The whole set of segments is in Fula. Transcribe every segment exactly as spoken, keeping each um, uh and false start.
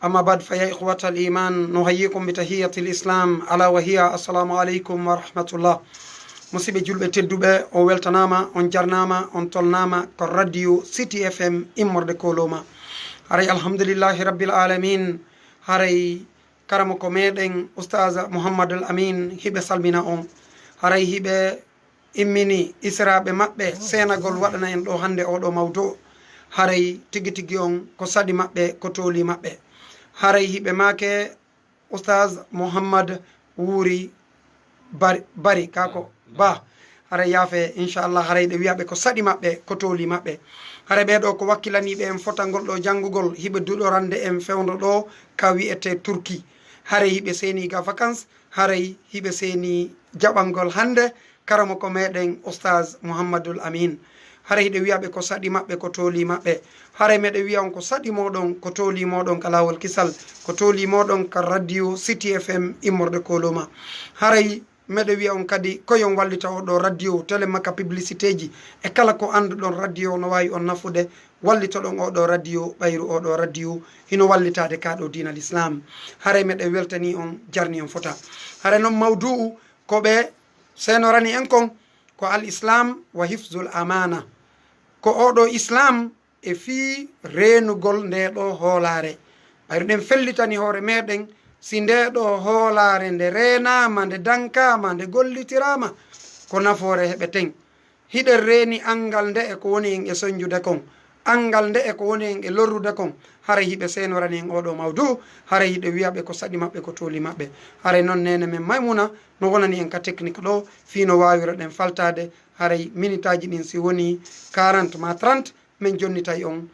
Amma bad, fa ya ikhwatal iman, nuhayyikum bi tahiyatil islam, ala wa hiya, assalamu alaikum wa rahmatullah. Musiɓɓe julɓe tedduɓe, on weltanaama, on jarnaama, on tolnaama ko Radio City F M immorde Koloma. Haray alhamdulillahi rabbil alamin. Haray karamoko meɗen Ustaz Muhammadul Amin hiɓe salmina on. Haray hiɓe immini isiraaɓe maɓɓe seenagol waɗana en ɗo hannde oɗo mawdu. Haray tigi tigi on ko saɗi maɓɓe, ko tooli maɓɓe. Haray hiɓe maake Ustaz Muhammad Wuri Bari, Bari kako ba. Haray yaafe, inchallah, haray ɗe wiyaɓe ko saɗi maɓɓe, ko tooli maɓɓe. Haray ɓee ɗo ko wakkilaniiɓe en fotagol ɗo janngugol, hiɓe duɗorande en fewndo ɗo ka wi'ete Turki. Haray hiɓe seeni ga vacances, haray hiɓe seeni jaɓangol hannde karamoko meɗen Ustaz Muhammadul Amin. Haray hiɗe wiyaɓe ko saɗi maɓɓe, ko tooli maɓɓe. Haray meɗe wiya on ko saɗi moɗon, ko tooli moɗon ka laawol kisal, ko tooli moɗon ka Radio City F M immorde Koloma. Haray meɗe wiya on kadi ko yon wallita oɗo radio, télé makka, publicité ji e kala ko annduɗon radio no waawi on nafude, wallitoɗon oɗo radio, ɓayru oɗo radio hino wallitaade ka ɗo diina l'islam. Haray meɗe weltani on, jarni on fota. Haray non mawdu'u ko ɓe seenorani en kon ko al islam wa hifzul amana. Ko oɗo islam e fii reenugol nde ɗo hoolaare. Ɓayru ɗen fellitani hoore meɗen, si nde ɗo hoolaare nde reenaama, nde dankaama, nde gollitiraama, ko nafoore heɓeten. Hiɗen reeni anngal nde e ko woni en e sonjude kon, anngal nde e ko woni en e lorrude kon. Haray hiɓe seenorani en oɗo mawdu, haray hiɗe wiyaɓe ko saɗi maɓɓe, ko tooli maɓɓe. Haray non neene men Maymuna no wonani en ka technique ɗo, fii no waawiroɗen faltaade, haray minitaaji ɗin si woni quarante ma trente, men jonnitay on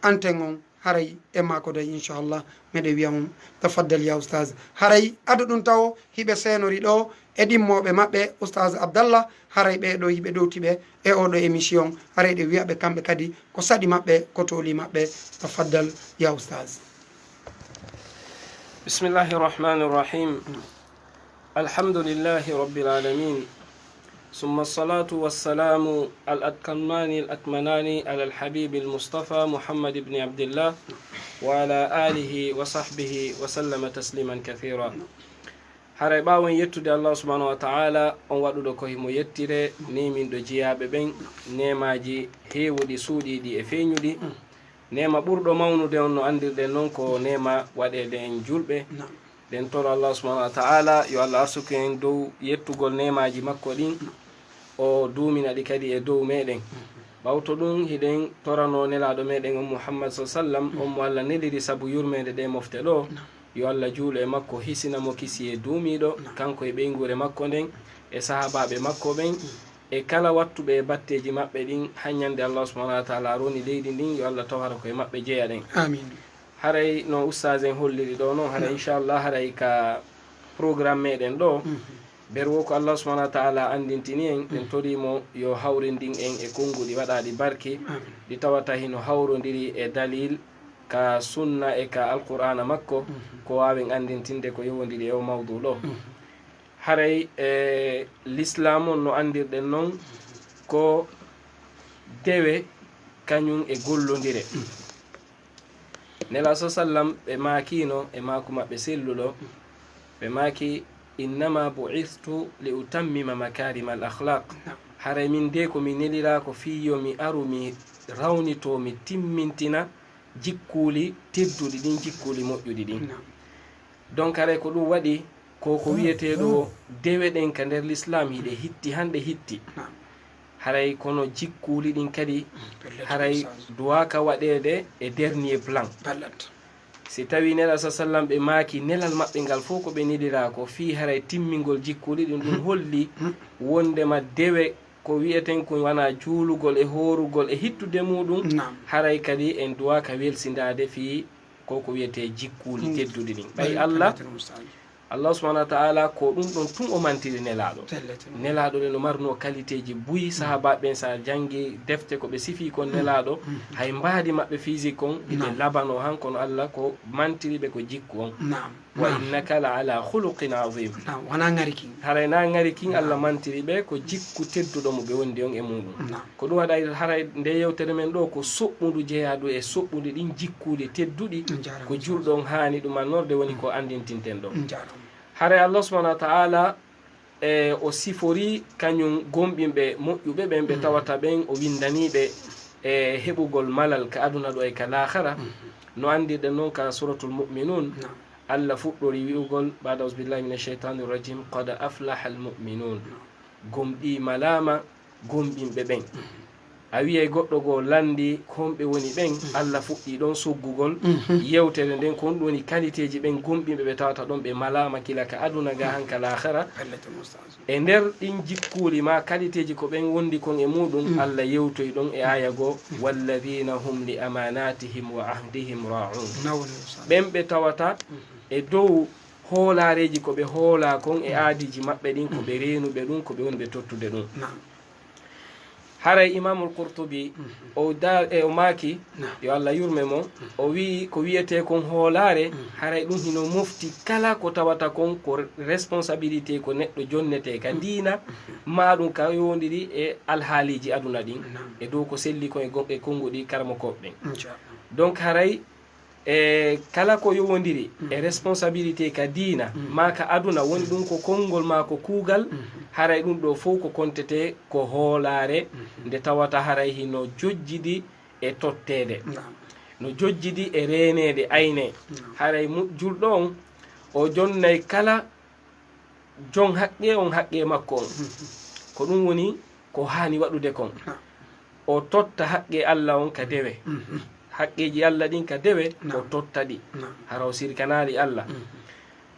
anten on, haray e maako day, inchallah, meɗe wiya on, tafaddal ya ustaz. Haray ado ɗum tawo hiɓe seenori ɗo e ɗimmooɓe maɓɓe, ustaz Abdallah, haray ɓee ɗo hiɓe ɗowti ɓe e oɗo émission, haray ɗe wiya ɓe kamɓe kadi ko saɗi maɓɓe, ko tooli maɓɓe. Tafaddal ya ustaz. بسم الله الرحمن الرحيم. الحمد لله رب العالمين. ثم الصلاة والسلام الأتمان الأكملان على الحبيب المصطفى محمد بن عبد الله وعلى آله وصحبه وسلم تسليما كثيرا. Haray ɓaawo en yettude Allah subhanahu wa ta'ala, on waɗuɗo ko himo yettire, neeminɗo jeyaaɓe ɓen neemaaji heewuɗi, suuɗiiɗi e feeñuɗi. Neema ɓurɗo mawnude on, no anndirɗen non, ko neema waɗeede en julɓe. Ɗen toro Allah subhanahu wa ta'ala yo Allah arsuku en dow yettugol neemaaji makko ɗin, o duumina ɗi kadi e dow meɗen. Ɓawto ɗum, hiɗen torano Nelaaɗo meɗen on Muhammad sa sallam, on mo Allah neliri sabu yurmeende ɗe mofte ɗo. Yo Allah juulu e makko, hisina mo kisiyee duumiiɗo, kanko e ɓeynguure makko nden, e sahaabaaɓe makko ɓen, e kala wattuɓe e batteeji maɓɓe ɗin, haa ñande Allah subhanahu wa ta'ala roni leydi ndin, yo Allah tawhara ko e maɓɓe jeyaɗen. Amin. Haray no ustaz en holliri ɗo non, haray inchallah, haray ka programme meɗen ɗo, ber wo ko Allah subhanahu wa ta'ala anndintini en, en tori mo yo hawrindin en e konnguɗi waɗaaɗi barke, ɗi tawata hino hawrondiri e dalil ka sunna e ka alqur'aana makko, ko waawen anndintinde ko yowondiri e o mawdu ɗo. Haray e l'islam on, no anndirɗen non, ko dewe kañum e gollondire. Nelaaɗo sa sallam, ɓe maakino e maaku maɓɓe selluɗo, ɓe maaki, innama bu'istu li utammima makarima al akhlaq. Haray min de ko mi neliraako fii yo mi aru mi rawnito, mi timmintina jikkuuli tedduɗi ɗin, jikkuuli moƴƴuɗi ɗin. Donc haray ko ɗum waɗi ko ko wiyeteeɗo dewe ɗen ka nder l'islam hiɗe hitti, hanɗe hitti. Haray kono jikkuuli ɗin kadi haray duwaaka waɗeede e dernier plan. Si tawi Nelaaɗo sa sallam, ɓe maaki nelal maɓɓe ngal fof ko ɓe neliraako fii haray timmingol jikkuuli ɗin, ɗum holli wondema dewe ko wiyeten ko wona juulugol e hoorugol e hittude muɗum, haray kadi en duwaaka welsindaade fii ko ko wiyetee jikkuuli tedduɗi ɗin. Ɓay Allah Allah subhanahu wa ta'ala ko ɗum ɗon tun o mantiri nelaaɗo. Nelaaɗo ɓe no marno qualité ji buy. Sahabaaɓe ɓen, sa janngi defte ko ɓe sifi kon nelaaɗo, hay mbaadi maɓɓe physique kon, iɓe labano han, kono Allah ko mantiri ɓe ko jikku on. Wa innaka la ala khuluqin azim. Haray na ŋari kin Allah mantiri ɓe ko jikku tedduɗo mo ɓe wondi on e muɗum. Ko ɗum waɗa haray nde yewtere men ɗo ko soɓɓundu jeyaadu e soɓɓundi ɗin jikkuuli tedduɗi. Ko julɗo on haani ɗum annorde woni ko anndintinten ɗo. Haray Allah subhanahu wa ta'ala e o sifori kañum gomɗinɓe moƴƴuɓe ɓen ɓe tawata ɓen o winndanii ɓe e heɓugol malal ka aduna ɗo e ka laakhara. No anndirɗen non ka suratul mu'minun, Allah fuɗɗori wi'ugol, ba'da auzu billahi minash shaitanir rajim, qad aflaha al mu'minun. Gomɗii malaama gomɗinɓe ɓen. A wi'ay goɗɗo goo lanndi ko honɓe woni ɓen, Allah fuɗɗii ɗon soggugol yewtere nden, ko honɗum woni kaliteeji ɓen gomɗinɓe ɓe tawata ɗon ɓe malaama kila ka aduna ga han ka laakhara. E nder ɗin jikkuuli ma kaliteeji ko ɓen wondi kon e muɗum, Allah yewtoy ɗon e aaya goo, walladhina hum li amanatihim wa ahdihim ra'un. Ɓen ɓe tawata e dow hoolaareeji ko ɓe hoolaa kon e aadiiji maɓɓe ɗin, ko ɓe reenuɓe ɗum, ko ɓe woni ɓe tottude ɗum. Haray Imamul Qurtubi, o da-, e o maaki, yo Allah yurme mo, o wi'i ko wi'etee kon hoolaare, haray ɗum hino mofti kala ko tawata kon ko responsabilité ko neɗɗo jonnetee ka diina, maa ɗum ka yowondiri e alhaaliiji aduna ɗin, e dow ko selli kon e gon-, e konnguɗi karamokooɓe ɓen. Donc haray e kala ko yowondiri e responsabilité ka diina maa ka aduna, woni ɗum ko konngol maa ko kuugal, haray ɗum ɗo fow ko kontetee ko hoolaare, nde tawata haray hino jojjidi e totteede, no jojjidi e reeneede, aynee. Haray mu-, julɗo on, o jonnay kala jon haqqee on haqqee makko on. Ko ɗum woni ko haani waɗude kon. O totta haqqee Allah on ka dewe. Haqqeeji Allah ɗin ka dewe, o totta ɗi. Hara o sirkanaali Allah.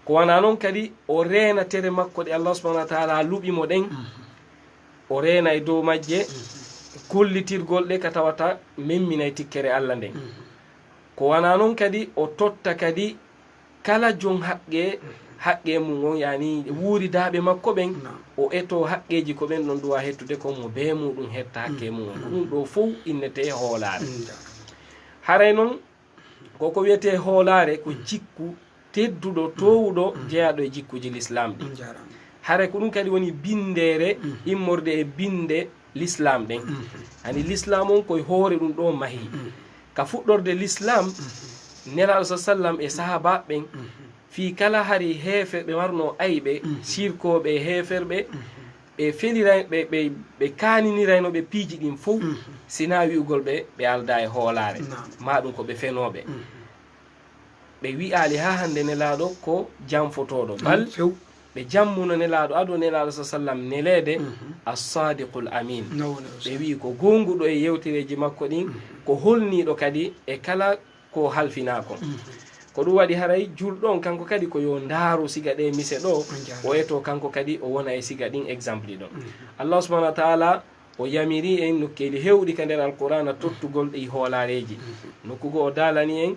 Ko wanaa non kadi, o reena tere makko ɗe Allah subhanahu wa ta'ala luɓi mo ɗen. O reena e dow majje gollitirgol ɗe ka tawata memminay tikkere Allah nden. Ko wanaa non kadi, o totta kadi kala jon haqqee, haqqee mum on, yani wuuridaaɓe makko ɓen, o etoo haqqeeji ko ɓen ɗon duwa hettude kon, mo bee muɗum hetta haqqee mum on. Ko ɗum ɗo fow innetee hoolaare. Haray non, ko ko wiyetee hoolaare, ko jikku tedduɗo, toowuɗo, jeyaaɗo e jikkuuji Lislaam ɗin. Haray ko ɗum kadi woni binndeere immorde e binnde Lislaam ɗen. Hani Lislaam on koye hoore ɗum ɗo mahi. Ka fuɗɗorde Lislaam, Nelaaɗo sa sallam e sahaabaaɓe ɓen, fii kala hari heeferɓe marno ayɓe, sirkooɓe e heeferɓe, ɓe feliray-, ɓe, ɓe, ɓe kaaninirayno ɓe piiji ɗin fow, sinaa wi'ugol ɓe, ɓe aldaa e hoolaare. Maa ɗum ko ɓe fenooɓe. Ɓe wi'aali haa hannde Nelaaɗo ko janfotooɗo. Bal, ɓe jammuno Nelaaɗo, ado Nelaaɗo sa sallam neleede, As-Sadiqul Amin. Ɓe wi'i ko goonguɗo e yewtereeji makko ɗin, ko holniiɗo kadi e kala ko halfinaa kon. Ko ɗum waɗi haray julɗo on kanko kadi ko yo ndaaru siga ɗe mise ɗo, o etoo kanko kadi o wona e siga ɗin exemple ɗon. Allah subhanahu wa ta'ala o yamiri en nokkeeli heewɗi ka nder Alqur'aana tottugol ɗi hoolaareeji. Nokku goo o daalani en,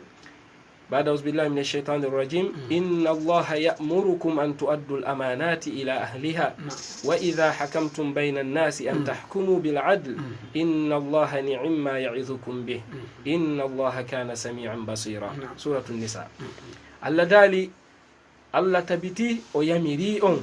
بعد أعوذ بالله من الشيطان الرجيم. إن الله يأمركم أن تؤدوا الأمانات إلى أهلها وإذا حكمتم بين الناس أن تحكموا بالعدل إن الله نعم ما يعظكم به إن الله كان سميعا بصيرا. سورة النساء. Allah daali, Allah tabiti o yamiri on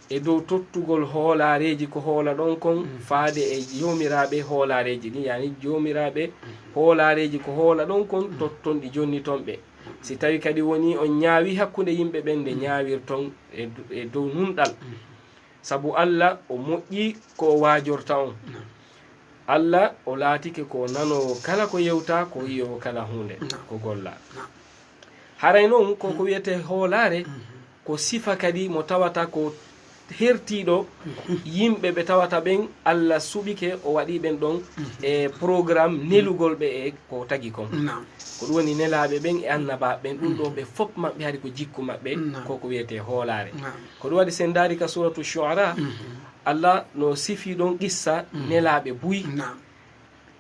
e dow tottugol hoolaareeji ko hoolaɗon kon faade e joomiraaɓe hoolaareeji ɗin, yani joomiraaɓe hoolaareeji ko hoolaɗon kon, totton ɗi, jonniton ɓe. Si tawi kadi woni on ñaawi hakkunde yimɓe ɓen, nde ñaawirton e d-, e dow nunɗal. Sabu Allah o moƴƴi ko o waajorta on. Allah o laatike ko nanoowo kala ko yewta, ko yi'oowo kala huunde ko golla. Haray non ko ko wiyetee hoolaare, ko sifa kadi mo tawata ko hertiiɗo yimɓe ɓe tawata ɓen Allah suɓike, o waɗi ɓen ɗon e programme nelugol ɓe e ko tagi kon. Ko ɗum woni nelaaɓe ɓen e annabaaɓe ɓen, ɗum ɗo ɓe fof maɓɓe hari ko jikku maɓɓe, ko ko wiyetee hoolaare. Ko ɗum waɗi sen ndaari ka Suuratu Shu'ara, Allah no sifi ɗon qissa nelaaɓe buy.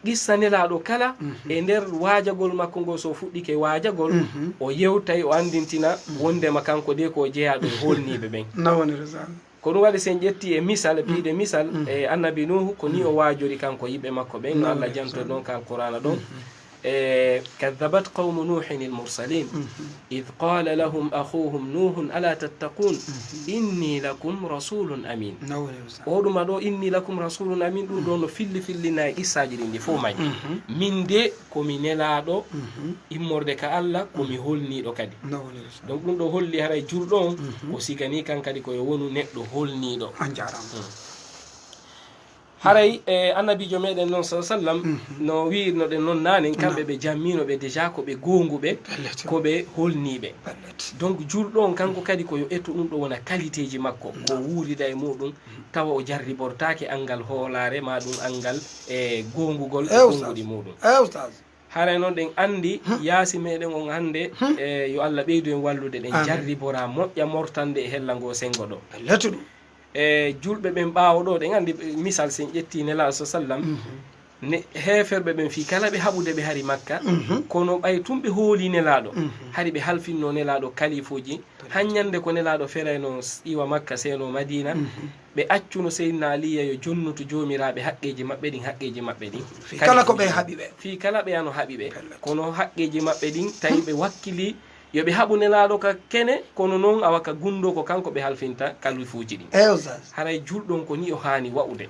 Qissa Nelaaɗo kala, e nder waajagol makko ngol, so fuɗɗike waajagol, o yewtay, o anndintina wondema kanko de ko o jeyaaɗo e hoolniiɓe ɓen. No woniri saan. Ko ɗum waɗi, sen ƴetti e misal, e piide misal, e Annabi Nuuhu, ko ni o waajori kanko yimɓe makko ɓen, no Allah jantori ɗon ka Alqur'aana ɗon. E, "كذبت قوم نوح المرسلين إذ قال لهم أخوهم نوح ألا تتقون إني لكم رسول أمين." No woniri saan. O ɗuma ɗo, "إني لكم رسول أمين", ɗum ɗo no filli fillina e qissaaji ɗin ɗi fof majji. Min de ko mi nelaaɗo immorde ka Allah, ko mi hoolniiɗo kadi. No woniri saan. Donc ɗum ɗo holli haray julɗo on, ko sigani kan kadi ko yo wonu neɗɗo hoolniiɗo. On jaaraama. Haray, e, Annabiijo meɗen non, sallallahu alaihi wasallam, no wi'irnoɗen non naanen, kamɓe ɓe jammino ɓe déjà ko ɓe goonguɓe, ko ɓe hoolniiɓe. Donc julɗo on kanko kadi ko yo eto ɗum ɗo wona qualitéji makko, ko wuurida e muɗum, tawa o jarribortaake anngal hoolaare, ma ɗum anngal, e, goongugol e goonguɗi muɗum. Haray non ɗen anndi yaasi meɗen on hannde, e, yo Allah ɓeydu en wallude, ɗen jarribora moƴƴa mortande e hella ngo senngo ɗo. E, julɓe ɓen ɓaawo ɗo, ɗen anndi, misal, sen ƴetti Nelaaɗo sa sallam, ne, heeferɓe ɓen fii kala ɓe haɓude ɓe hari Makka, kono ɓay tun ɓe hooli Nelaaɗo, hari ɓe halfinno Nelaaɗo kalifuuji, han ñannde ko Nelaaɗo ferayno s-, iwa Makka, seeno Madiina, ɓe accuno Seydina Aliya yo jonnutu joomiraaɓe haqqeeji maɓɓe ɗin, haqqeeji maɓɓe ɗin. Fii kala ko ɓe haɓi ɓe. Fii kala ɓe ano haɓi ɓe. Kono haqqeeji maɓɓe ɗin, tawi ɓe wakkili yo ɓe haɓu Nelaaɗo ka kene, kono non awa ka gunndoo ko kanko ɓe halfinta kalifuuji ɗin. Haray julɗo on ko ni o haani wa'ude.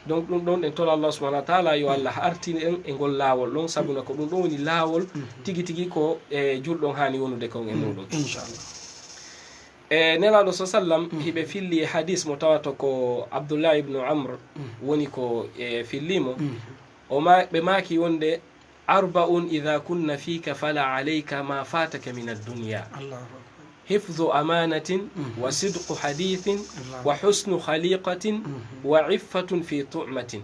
Donc ɗum ɗon ɗen toro Allah subhanahu wa ta'ala yo Allah artine en e ngol laawol ɗon, sabuna ko ɗum ɗon woni laawol tigi tigi ko, e, julɗo on haani wonude kon e muɗum. Inchallah. E, Nelaaɗo sa sallam, hiɓe filli e hadis mo tawata ko Abdullah ibnu Amr woni ko, e, filli mo. O ma-, ɓe maaki wonde, "أربع إذا كن فيك فلا عليك ما فاتك من الدنيا. حفظ أمانة، وصدق حديث، وحسن خليقة، وعفة في طعمة."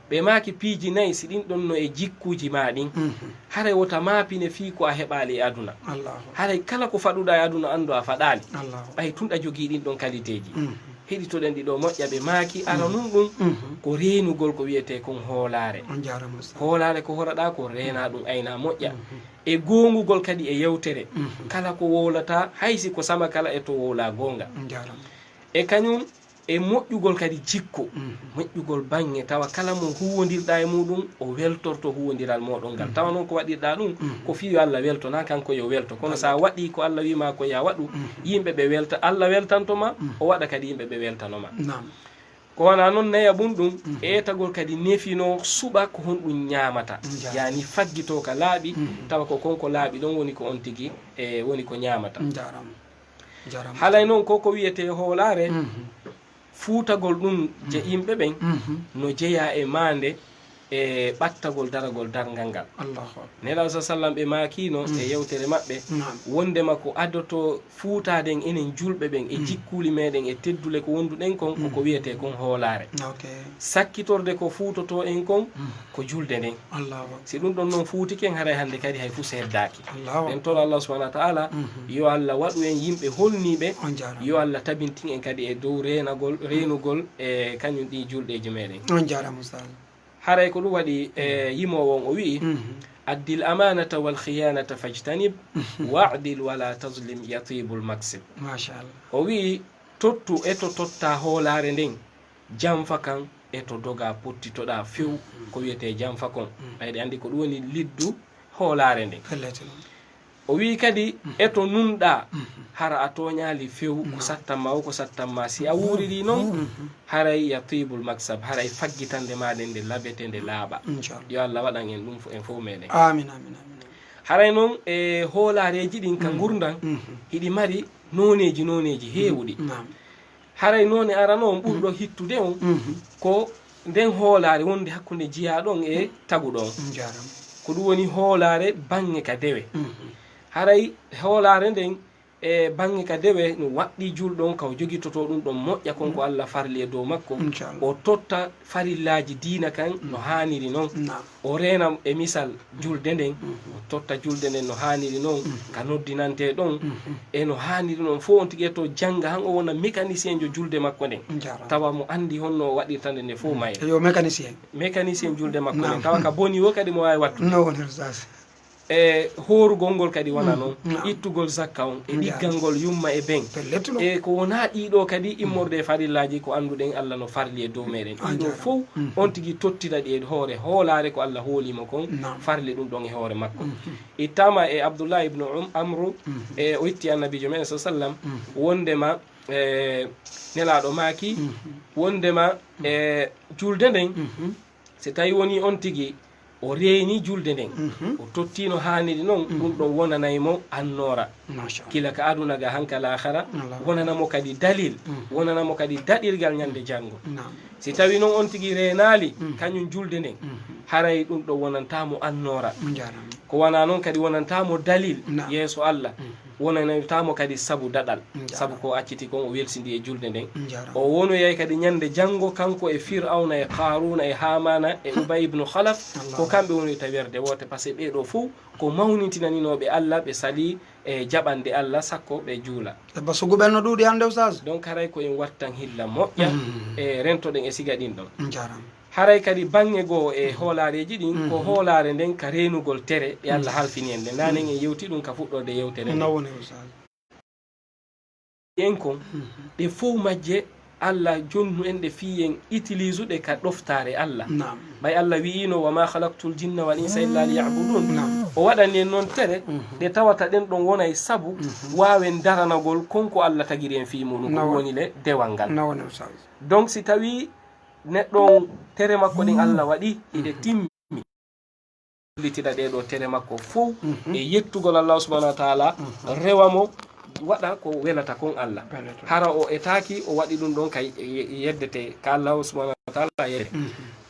Ɓe maaki piiji nayi, si ɗin ɗon no e jikkuuji maa ɗin, haray wota maapine fii ko a heɓaali e aduna. Haray kala ko faɗuɗaa e aduna, anndu a faɗaali. Ɓay tun ɗa jogii ɗin ɗon kaliteeji. Heɗitoɗen ɗi ɗo moƴƴa, ɓe maaki, ara nun ɗum ko reenugol ko wi'etee kon hoolaare. On jaaraama, Ustaz. Hoolaare ko horaɗaa ko, reenaa ɗum, aynaa moƴƴa. E goongugol kadi e yewtere. Kala ko wowlataa, hay si ko sama kala e to wowlaa goonga. On jaaraama. E kañum e moƴƴugol kadi jikku, moƴƴugol baŋŋe, tawa kala mo huwwondirɗaa e muɗum, o weltorto huwwondiral mooɗon ngal. Tawa noon ko waɗirɗaa ɗum, ko fii yo Allah welto, naa kanko yo welto. Kono so a waɗii ko Allah wii maa ko yo a waɗu, yimɓe ɓe welta, Allah weltanto ma, o waɗa kadi yimɓe ɓe weltano ma. Naam. Ko wanaa noon, nayabun ɗum, eetagol kadi nefino suɓa ko honɗum ñaamata. Njaaraama. Yaani faggitoo ka laaɓi, tawa ko kon ko laaɓi ɗon woni ko on tigi, e, woni ko ñaamata. Njaaraama. Njaaraama. Halay noon ko ko wiyetee hoolaare, fuutagol ɗum je yimɓe ɓen, no jeyaa e maande e ɓattagol daragol darngal ngal. Allahu Akbar. Nelaaɗo sa sallam ɓe maakiino e yewtere maɓɓe, naam, wondema ko adotoo fuutaade en enen julɓe ɓen e jikkuuli meɗen e teddule ko wonduɗen kon, ko ko wiyetee kon hoolaare. Ok. Sakkitorde ko fuutotoo en kon, ko julde nden. Allahu Akbar. Si ɗum ɗon noon fuutike en, haray hannde kadi hay fuu seddaaki. Allahu Akbar. Ɗen toro Allah subhanahu wa ta'ala, yo Allah waɗu en yimɓe holniiɓe, on jaaraama, yo Allah tabintin en kadi e dow reenagol, reenugol e kañum ɗi julɗeeji meɗen. On jaaraama, Ustaz. Haray ko ɗum waɗi, e, yimoowo on o wi'i, "Addil amanata wal khiyanata fajtanib, wa'dil wala tazlim yatibul maksib." Machallah. O wi'i, "Tottu e to totta hoolaare nden, janfa kan e to doga pottitoɗaa few." Ko wiyetee janfa kon. Ɓayde anndi ko ɗum woni liddu hoolaare nden. Pellet noon. O wi'i kadi, "E to nunɗaa, hara a tooñaali few, ko sattan ma o, ko sattan ma." Si a wuuririi noon, haray yatibul maksab, haray faggitande maa nden nde labete, nde laaɓa. Inchallah. Yo Allah waɗan en ɗum fo-, en fof meɗen. Amin, amin, amin, amin. Haray noon e hoolaareeji ɗin ka ngurndan, hiɗi mari nooneeji, nooneeji heewuɗi. Naam. Haray noone arano on ɓurɗo hittude on, ko nden hoolaare wonde hakkunde jiyaaɗo on e taguɗo on. Njaaraama. Ko ɗum woni hoolaare baŋŋe ka dewe. Haray hoolaare nden E baŋŋe ka dewe, no waɗɗii julɗo on, ka o jogitotoo ɗun ɗon moƴƴa kon ko Alla farli e dow makko. Inchallah. O totta farillaaji diina kan no haaniri non. Naam. O reena e misal julde nden, o totta julde nden no haaniri non, ka noddinantee ɗon, e no haaniri non fow on tigi, e to jannga han o wona mécanicien jo julde makko nden. Njaaraama. Tawa mo anndi honno o waɗirta nde, nde fow maye. Yo mécanicien. Mécanicien julde makko nden. Naam. Tawa ka boni wo kadi mo waawi wattude. No wonir sas. E hoorugol ngol kadi wona non. Naam. Ittugol zakka on, e ɗiggal ngol yumma e ben. Pellet no. E ko wonaa ɗii ɗoo kadi immorde e farillaaji ko annduɗen Alla no farli e dow meɗen. Ɗii ɗoo fow on tigi tottira ɗi e hoore hoolaare ko Alla hoolii mo kon, farli ɗun ɗon e hoore makko. Ittaama e Abdullah ibnu Um-, Amru, e o itti Annabiijo meɗen sa sallam, wondema, e Nelaaɗo maaki, wondema, e julde nden, si tawi woni on tigi o reeni julde nden, o tottii no haaniri non, ɗun ɗon wonanay mo annoora. Machallah. Kila ka aduna ga han ka laakhara, wonana mo kadi dalil, wonana mo kadi daɗirgal ñande janngo. Naam. Si tawi non on tigi reenaali, kañun julde nden, haray ɗun ɗon wonantaa mo annoora. Njaaraama. Ko wonaa non kadi wonantaa mo dalil yeeso Alla. Wonanaytaa mo kadi sabu daɗal. Njaaraama. Sabu ko o acciti kon, o welsindi e julde nden. Njaaraama. O wonoyay kadi ñande janngo, kanko e Fir'awna e Qaaruuna e Haamaana e Ubay ibnu Khalaf, ko kamɓe wonoyta werde woote, parce que ɓee ɗoo fow ko mawnintinaninooɓe Alla, ɓe salii e jaɓande Alla, sakko ɓe juula. Ebba suguɓen no ɗuuɗi hannde, Oustaz. Donc, haray ko en wattan hilla moƴƴa, e rentoɗen e siga ɗin ɗon. Njaaraama. Haray kadi baŋŋe goo e hoolaareeji ɗin, ko hoolaare nden ka reenugol tere ɗe Alla halfini en ɗen. Nanen en yewti ɗun ka fuɗɗoode yewtere nden. No woni, Oustaz. En kon, ɗe fow majje Alla jonnu en ɗe fii en utilise ɗe ka ɗoftaare Alla. Naam. Ɓay Alla wi'iino, "Wa ma khalaqtul jinna wal insa illa liya'budun." Naam. O waɗani en non tere ɗe tawata ɗen ɗon wonay sabu waawen daranagol kon ko Alla tagiri en fii muɗum, ko woni le dewal ngal. No woni, Oustaz. Donc, si tawi neɗɗo on, tere makko ɗin Alla waɗi, hiɗe timmi. Hollitira ɗee ɗoo tere makko fow e yettugol Allahu subhanahu wa taala, rewa mo, waɗa ko welata kon Alla. Hara o etaaki, o waɗi ɗun ɗon ka ye-, yeddete, ka Allahu subhanahu wa taala yeddete.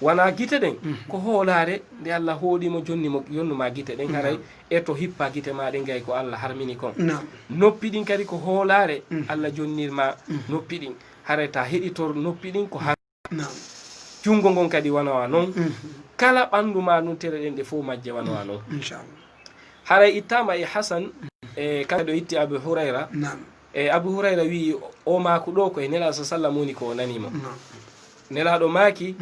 Wonaa gite ɗen, ko hoolaare nde Alla hoolii mo, jonni mo, jonnu maa gite ɗen, haray e to hippa gite maa ɗen gay ko Alla harmini kon. Naam. Noppi ɗin kadi ko hoolaare Alla jonnir maa noppi ɗin. Haray ta heɗitor noppi ɗin ko har- Naam. Junngo ngon kadi wano wa non. Kala ɓanndu maa ndun, tere ɗen ɗe fow majje wano wa non. Inchallah. Haray ittaama e Hasan, e kamɓe ɗo itti Abu Hurayra. Naam. E Abu Hurayra wi'i, o maaku ɗoo ko e Nelaaɗo sa sallam woni ko o nanii mo. Naam. Nelaaɗo maaki,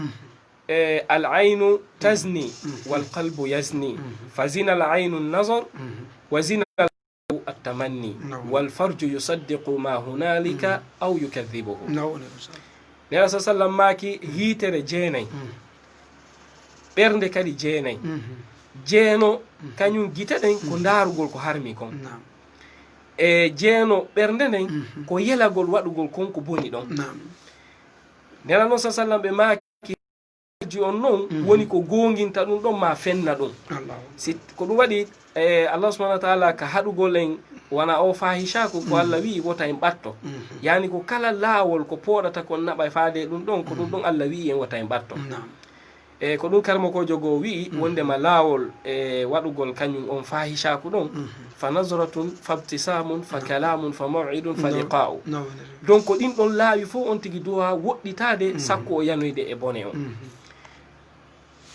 e, "Al aynu tazni, wal qalbu yazni. Fa zina al aynu nazar, wa zina al at-tamanni, wal farju yusaddiqu ma hunalika aw yukadhibuhu." Nelaaɗo sa sallam maaki, hiitere jeenay, ɓernde kadi jeenay, jeeno, kañum gite ɗen ko ndaarugol ko harmi kon. Naam. E jeeno ɓernde nden ko yelagol waɗugol kon ko boni ɗon. Naam. Nelaaɗo sa sallam ɓe maaki, ji on non woni ko goonginta ɗum ɗon ma fenna ɗum. Allahu Akbar. Si ko ɗum waɗi, e, Allah subhanahu wa ta'ala ka haɗugol en wona o fahishaku ko Allah wi'i wota en ɓatto. Yani ko kala laawol ko pooɗata kon naɓa faade ɗum ɗon, ko ɗum ɗon Allah wi'i en wota en ɓatto. Naam. E ko ɗum karmokoojo goo wi'i wondema laawol e waɗugol kañum on fahishaku ɗon, fa nazratun, fa ibtisamun, fa kalamun, fa maw'idun, fa liqa'u. Donc ko ɗin ɗon laawi fof on tigi duwa woɗɗitaade sakko o yanoyde e bone on.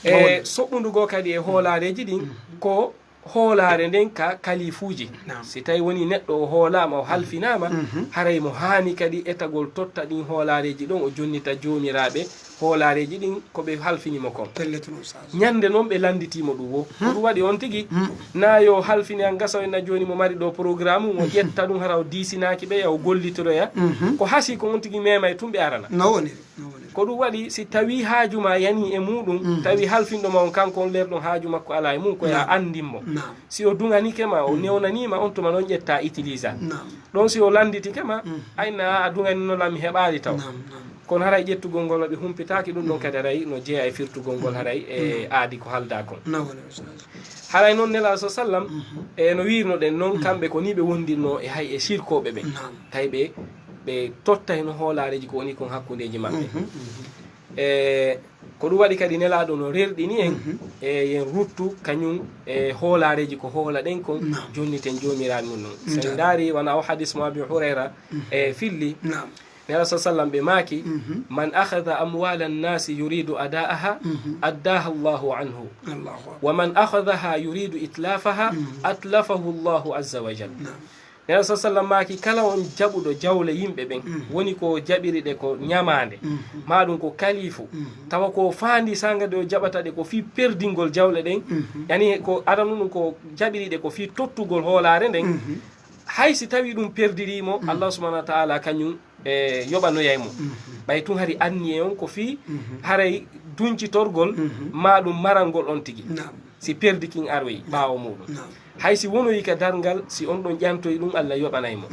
E soɓɓundu goo kadi e hoolaareeji ɗin ko hoolaare nden ka kalifuuji. Naam. Si tawi woni neɗɗo o hoolaama, o halfinaama, haray mo haani kadi etagol totta ɗin hoolaareeji ɗon, o jonnita joomiraaɓe hoolaareeji ɗin ko ɓe halfini mo kon. Pellet, Ustaaz. Ñande non ɓe landitii mo ɗum wo. Ko ɗum waɗi on tigi, na yo halfini an gasa o enna jooni mo mari ɗo programme, mo ƴetta ɗum hara o diisinaaki ɓe, ya o gollitoroya. Ko hasii ko on tigi meemay tun ɓe arana. No woniri, no woniri. Ko ɗum waɗi si tawi haaju ma yani e muɗum, tawi halfinɗo ma on kanko on lerɗon haaju makko ala e mum, ko ya anndin mo. Naam. Si o duŋanike ma, o newnanii ma, on tuma non ƴetta utilisa. Naam. Ɗon si o landitike ma, ay na a duŋanino lam mi heɓaali taw. Naam, naam. Kono haray ƴettugol ngol ɓe humpitaaki ɗum ɗon kadi haray no jeeya e firtugol ngol haray e aadi ko halda kon. No woni, Ustaaz. Haray non Nelaaɗo sa sallam, e no wiirnoɗen non, kamɓe ko ni ɓe wondirno e hay e sirkooɓe ɓe. Naam. Tawi ɓe, ɓe tottayno hoolaareeji ko woni kon hakkundeeji maɓɓe. E Ko ɗum waɗi kadi Nelaaɗo no rerɗini en e yen ruttu kañum e hoolaareeji ko hoola ɗen kon, jonniten Joomiraaɗo mum non. So en ndaari wona o hadis mo Abi Hurayra e filli, Nelaaɗo sa sallam ɓe maaki, man akhadha amwala nnasi yuridu ada'aha addaha Allahu anhu, wa man akhadhaha yuridu itlafaha atlafahu Allahu azza wa jal. Nelaaɗo sa sallam maaki, kala on jaɓuɗo jawle yimɓe ɓen, woni ko jaɓiri ɗe ko ñamaande, maa ɗum ko kalifu, tawa ko faandi sanga nde o jaɓata ɗe ko fii perdingol jawle ɗen, yani ko adanu ɗum ko jaɓiri ɗe ko fii tottugol hoolaare nden, hay si tawi ɗum perdirii mo, Allah subhanahu wa ta'ala kañum e yoɓanoyay mo. Ɓay tun hari anniye on ko fii haray duncitorgol maa ɗum marangol on tigi. Si perdi kin aroyi ɓaawo muɗum. Hay si wonoyi ka darngal, si on ɗon ƴantoyi ɗum, Allah yoɓanay mo.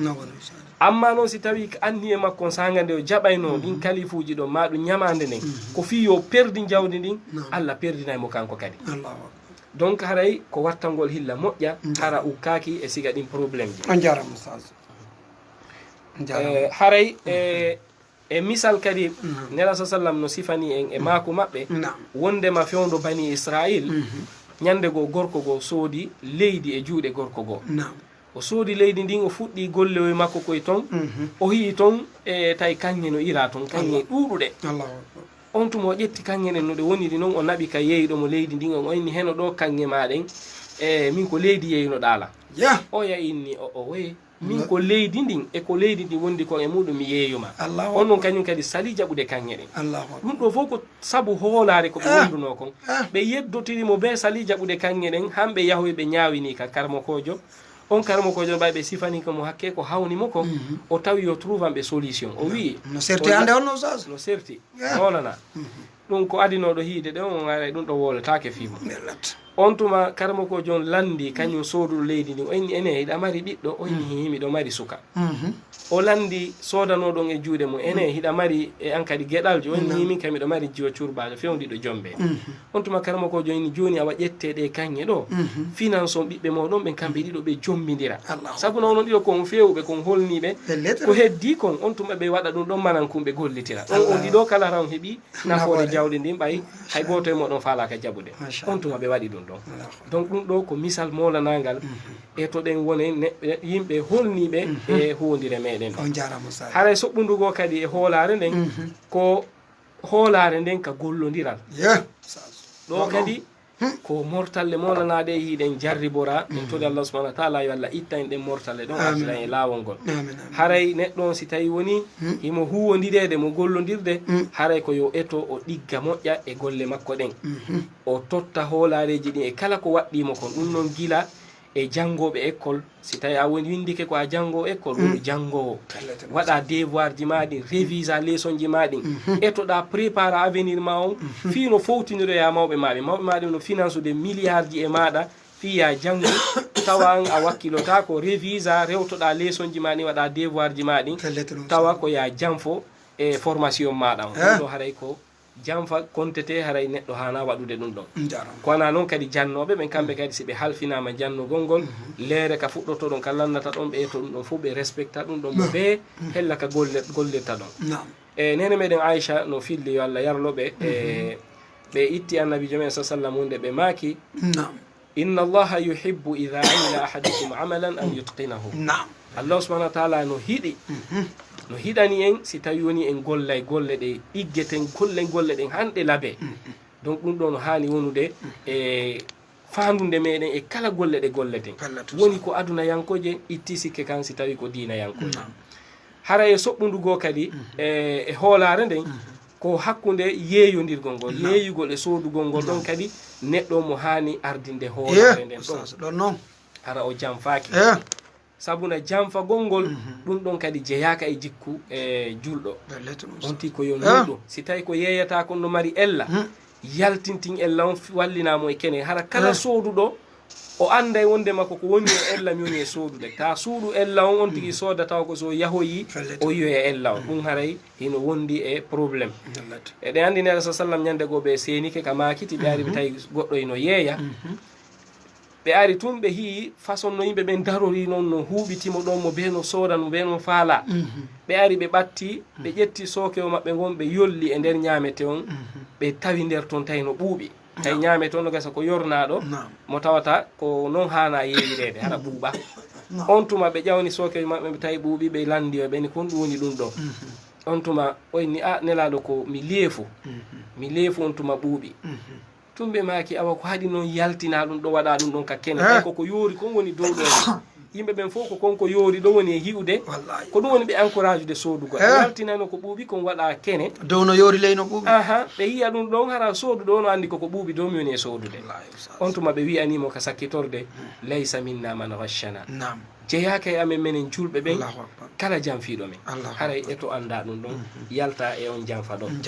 Amma non si tawi ka anniye makko on sanga nde o jaɓayno ɗin kalifuuji ɗon, maa ɗum ñamaande nden, ko fii yo perdi jawdi ndin, Allah perdinay mo kanko kadi. Donc haray ko wattangol hilla moƴƴa, hara ukkaaki e siga ɗin problème ji. On jarama, Oustaz. On jarama. Eh, haray, eh, E misal kadi, Nelaaɗo sa sallam no sifani en e maaku maɓɓe, wondema fewndo Bani Israil, ñande goo gorko goo soodi leydi e juuɗe gorko goo. O soodi leydi ndin, o fuɗɗi gollewoy makko koye ton, o hi'i ton e tawi kaŋŋe no ira ton, kaŋŋe ɗuuɗuɗe. On tuma o ƴetti kaŋŋe ɗen no ɗe woniri non, o naɓi ka yeeyɗo mo leydi ndin on, o inni, heno ɗoo kaŋŋe maa ɗen, e min ko leydi yeeynoɗaa la? Oya inni, o, o, woye. Min ko leydi ndin, e ko leydi ndin wondi kon e muɗum mi yeeyuma. On non kañum kadi salii jaɓude kaŋŋe ɗen. Ɗum ɗoo fof ko sabu hoolaare ko ɓe wondunoo kon. Ɓe yeddotiri mo bee salii jaɓude kaŋŋe ɗen, han ɓe yahoyi ɓe ñaawini kan karamokoojo. On karamokoojo no ɓay ɓe sifani ko mo hakke ko hawni mo kon, o tawi yo trouvan ɓe solution. O wi'i, no serti hannde on no sas? No serti. Hoolana. Ɗum ko adinooɗo hiide ɗe, on aray ɗum ɗo wowlataake fii mum. On tuma karamokoojo on lanndii, kañum sooduɗo leydi ndin, o inni, ene, hiɗa mari ɓiɗɗo? O inni, hii, miɗo mari suka. O lanndii soodanooɗo on e juuɗe mum, ene, hiɗa mari e an kadi geɗaljo? O inni, hii, min kadi miɗo mari jiwo curbaajo fewndiiɗo jombe. On tuma karamokoojo on inni, jooni awa ƴettee ɗee kaŋŋe ɗoo, finance on ɓiɓɓe mooɗon ɓen kamɓe ɗiɗo ɓe jombindira. Sabu no onon ɗiɗo ko on feewuɓe, ko on holniiɓe. Ko heddii kon, on tuma ɓe waɗa ɗum ɗon manan kun ɓe gollitira. On, on ɗiɗo kala ran heɓii nafoore jawdi ndin, ɓay hay gooto e mooɗon faalaaka jaɓude. On tuma ɓe waɗi ɗum ɗon. Donc ɗum ɗoo ko misal moolanaangal e to ɗen woni ne-, yimɓe holniiɓe e huwondire meɗen. On jaaraama, Sadio. Haray soɓɓundu goo kadi e hoolaare nden ko hoolaare nden ka gollondiral. Ɗoo kadi ko mortalle moolanaaɗe e hiɗen jarribora, min tori Allah subhanahu wa ta'ala yo Allah itta en ɗen mortalle ɗon, artira en e laawol ngol. Haray neɗɗo on si tawi woni himo huwondireede mo gollondirde, haray ko yo eto o ɗigga moƴƴa e golle makko ɗen. O totta hoolaareeji ɗin e kala ko waɗɗii mo kon, ɗum non gila e janngooɓe ekkol. Si tawi a woni winndike ko a janngoowo ekkol, wonu janngoowo. Waɗa devoir ji maa ɗin, révisa leçon ji maa ɗin. Etoɗa prépara avenir maa on, fii no fowtiniroya mawɓe maa ɓe. Mawɓe maa ɓe no finansude milliard ji e maaɗa, fii ya janngu, tawa an a wakkilotaako, révisa, rewtoɗa leçon ji maa ɗin, waɗa devoir ji maa ɗin, tawa ko ya janfo e formation maaɗa on. Ɗum ɗo haray ko janfa kontete, haray neɗɗo haana waɗude ɗum ɗon. Ko wana noon kadi jannooɓe ɓen, kamɓe kadi si ɓe halfinaama jannugol ngol, leere ka fuɗɗoto ɗon, ka lannata ɗon, ɓe eto ɗum ɗon fof, ɓe respecta ɗum ɗon, mo bee hella ka golle-, gollirta ɗon. E neene meɗen Aisha no filli, yo Allah yarlo ɓe, e ɓe itti Annabi joom en sa sallam hunde, ɓe maaki, Inna Allaha yuhibbu idha amila ahadukum amalan an yutqinahu. Naam. Allah subhanahu wa ta'ala no hiɗi, no hiɗani en si tawi woni en gollay golle ɗe ɗiggeten, gollen golle ɗen han ɗe labe. Donc ɗum ɗo no haani wonude e faandunde meɗen e kala golle ɗe golleten. Woni ko adunayankoje itti sikke kan si tawi ko diinayankoje. Naam. Hara e soɓɓundu goo kadi e, e hoolaare nden, ko hakkunde yeeyondirgol ngol, yeeyugol e soodugol ngol ɗon kadi neɗɗo mo haani ardinde hoolaare nden ɗon. Ɗon noon. Hara o janfaaki. Sabu na janfagol ngol, ɗum ɗon kadi jeyaaka e jikku e julɗo. On tii ko yo nulɗo. Si tawi ko yeeyata kon no mari ella, yaltintin ella on, fi-, wallina mo e kene. Hara kala sooduɗo, o annday wonde makko ko woni e ella mi woni e soodude. Ta suuɗu ella on, on tigi sooda tawa ko so yahoyi, o yiyoya ella on. Ɗum haray hino wondi e problème. Eɗen anndi Nelaaɗo sa sallam ñande goo ɓe seenike ka maakiti, ɓe ari ɓe tawi goɗɗo hino yeeya. Ɓe ari tun ɓe hi'i façon no yimɓe ɓen darori non, no huuɓiti mo ɗon, mo bee no sooda, mo bee no faala. Ɓe ari ɓe ɓatti, ɓe ƴetti sooke o maɓɓe ngon, ɓe yolli e nder ñaamete on. ɓe tawi nder toon tawi no ɓuuɓi. Tawi ñaame toon no gasa ko yornaaɗo, mo tawata ko noon haanaa yeeyireede, hara ɓuuɓa. On tuma ɓe ƴawni sookeeji maɓɓe, ɓe tawi ɓuuɓi, ɓe lanndi, ɓe ni kon ɗum woni ɗum ɗo. On tuma o inni, "A, Nelaaɗo, ko mi leefu. Mi leefu." On tuma ɓuuɓi. Tun ɓe maaki, "Awa ko haɗi noon yaltinaa ɗum ɗo, waɗaa ɗum ɗon ka kene?" Tawi ko ko yoori kon woni dow ɗo. Yimɓe ɓen fof ko kon ko yoori ɗo woni e yi'ude. Ko ɗum woni ɓe encourage de soodugol. A yaltinano ko ɓuuɓi kon waɗaa kene. Dow no yoori ley no ɓuuɓi. Aha, ɓe yi'a ɗum ɗon, hara sooduɗo o no anndi ko ko ɓuuɓi dow mi woni e soodude. On tuma ɓe wi'anii mo ka sakkitorde, "Laysa minna man ghashshana." Jeyaaka e amen menen julɓe ɓen, kala janfiiɗo men. Haray eto anndaa ɗum ɗon, yalta e on janfa ɗon.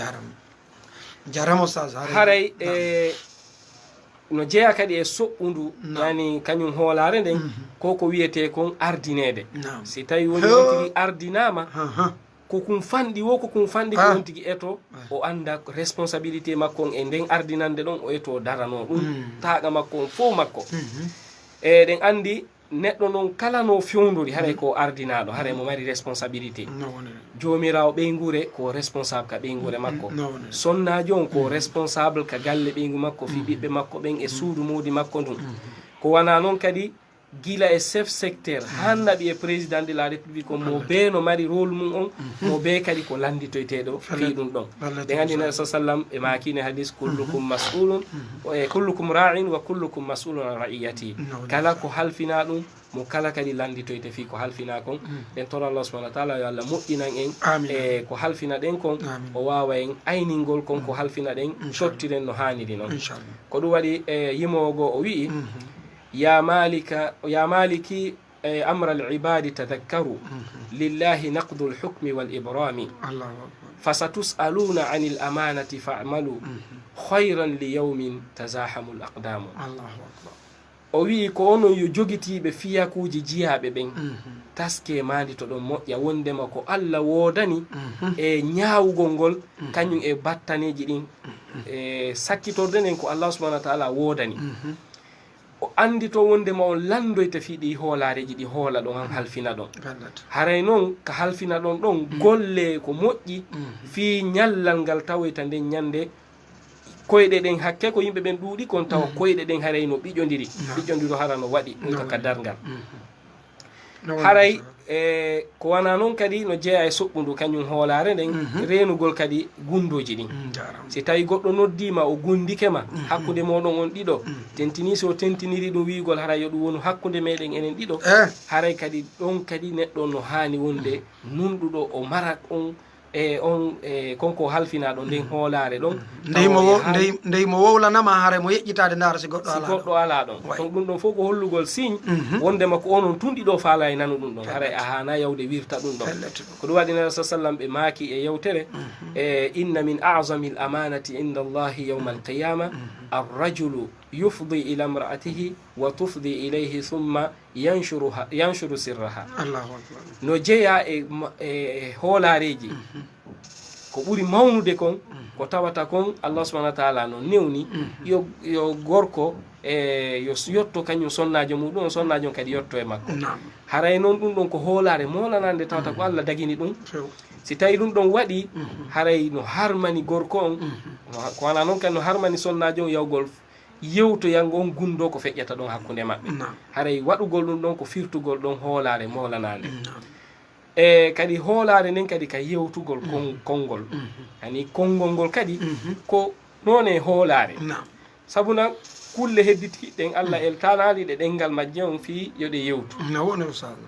Jarama Oustaz. Haray e no jeyaa kadi e soɓɓundu, yani kañum hoolaare nden, ko ko wiyetee kon ardineede. Si tawi woni on tigi ardinaama, ko kun fanɗi wo, ko kun fanɗi ko on tigi eto, o annda responsabilité makko on e nden ardinande ɗon, o eto daranoo ɗum, taaqa makko on fof makko. Eɗen anndi neɗɗo noon kala no fewndori, haray ko ardinaaɗo, haray mo mari responsabilité. Joomiraawo ɓeynguure ko responsable ka ɓeynguure makko. Sonnaajo on ko responsable ka galle ɓeyngu makko, fii ɓiɓɓe makko ɓen e suudu moodi makko ndun. Ko wanaa noon kadi gila e chef secteur, haa naɓi e président de la république on, mo bee no mari rôle mum on, mo bee kadi ko lannditoyteeɗo fii ɗum ɗon. Ɓe anndi Nabi sa sallam e maakine hadis, "Kullukum mas'ulun, e kullukum ra'in wa kullukum mas'ulun an ra'iyati." Kala ko halfinaa ɗum, mo kala kadi lannditoyte fii ko halfinaa kon. Ɗen toro Allah subhanahu wa ta'ala yo Allah moƴƴinan en e ko halfina ɗen kon, o waawa en ayningol kon ko halfina ɗen, tottiren no haaniri non. Ko ɗum waɗi e yimoowo goo o wi'i, "Ya Malika, ya Maliki, eh, amra al-ibadi tadhakkaru, lillahi naqdu al-hukmi wal ibrami, fasatus'aluna anil amanati fa'malu, khayran li yawmin tazahamu al-aqdamu." O wi'i, "Ko onon yo jogitiiɓe fiyakuuji jiyaaɓe ɓen, taskee maanditoɗon moƴƴa, wondema ko Allah woodani e ñaawugol ngol, kañum e battaneeji ɗin, e sakkitorde nden ko Allah subhanahu wa ta'ala woodani." O annditoo wondema on lanndoyta fii ɗi hoolaareeji ɗi hoola ɗon, an halfina ɗon. Haray non ka halfina ɗon ɗon, golle ko moƴƴi fii ñallal ngal tawoyta nden ñannde koyɗe ɗen, hakke ko yimɓe ɓen ɗuuɗi kon, tawa koyɗe ɗen haray no ɓiƴondiri. Ɓiƴondiro hara no waɗi ɗum ka, ka darngal. Haray e ko wanaa non kadi no jeyaa e soɓɓundu kañum hoolaare nden, reenugol kadi gunndooji ɗin. Si tawi goɗɗo noddiima, o gunndike ma hakkunde mooɗon on ɗiɗo, tentinii, si o tentiniri ɗum wi'ugol haray yo ɗum wonu hakkunde meɗen enen ɗiɗo, haray kadi ɗon kadi neɗɗo no haani wonde nunɗuɗo, o mara on e on, e kon ko halfinaa ɗon nden hoolaare ɗon, ndey mo wo-, ndey, ndey mo wowlanama haray mo yeƴƴitaade ndaara si goɗɗo alaa ɗon. Si goɗɗo alaa ɗon. Ɗum ɗon fof ko hollugol signe wondema ko onon tun ɗiɗo faalaa e nanu ɗum ɗon. Haray a haanaa yawde wirta ɗum ɗon. Ko ɗum waɗi Nabi sa sallam ɓe maaki e yewtere, e, "Inna min a'zami al-amanati inda Allahi yawma al-qiyama, ar-rajulu yufdi ila imra'atihi wa tufdi ilayhi thumma yanshuru, yanshuru sirraha." Allahu akbar. No jeyaa e ma-, e hoolaareeji. Ko ɓuri mawnude kon, ko tawata kon Allah subhanahu wa ta'ala no newni, yo, yo gorko, e, yo s-, yotto kañum sonnaajo muɗum, on sonnaajo on kadi yotto e makko. Haray non ɗum ɗon ko hoolaare moolanaande tawata ko Allah dagini ɗum. Si tawi ɗum ɗon waɗi, haray no harmani gorko on, ko wanaa non kadi no harmani sonnaajo on yawgol yewtoyangol on gunndoo ko feƴƴata ɗon hakkunde maɓɓe. Haray waɗugol ɗum ɗon ko firtugol ɗon hoolaare moolanaande. E kadi hoolaare nden kadi ka yewtugol kon-, konngol. Ani konngol ngol kadi ko noone hoolaare. Sabu nan kulle hedditi ɗen Allah eltanaali ɗe ɗenngal majje on fii yo ɗe yewtu.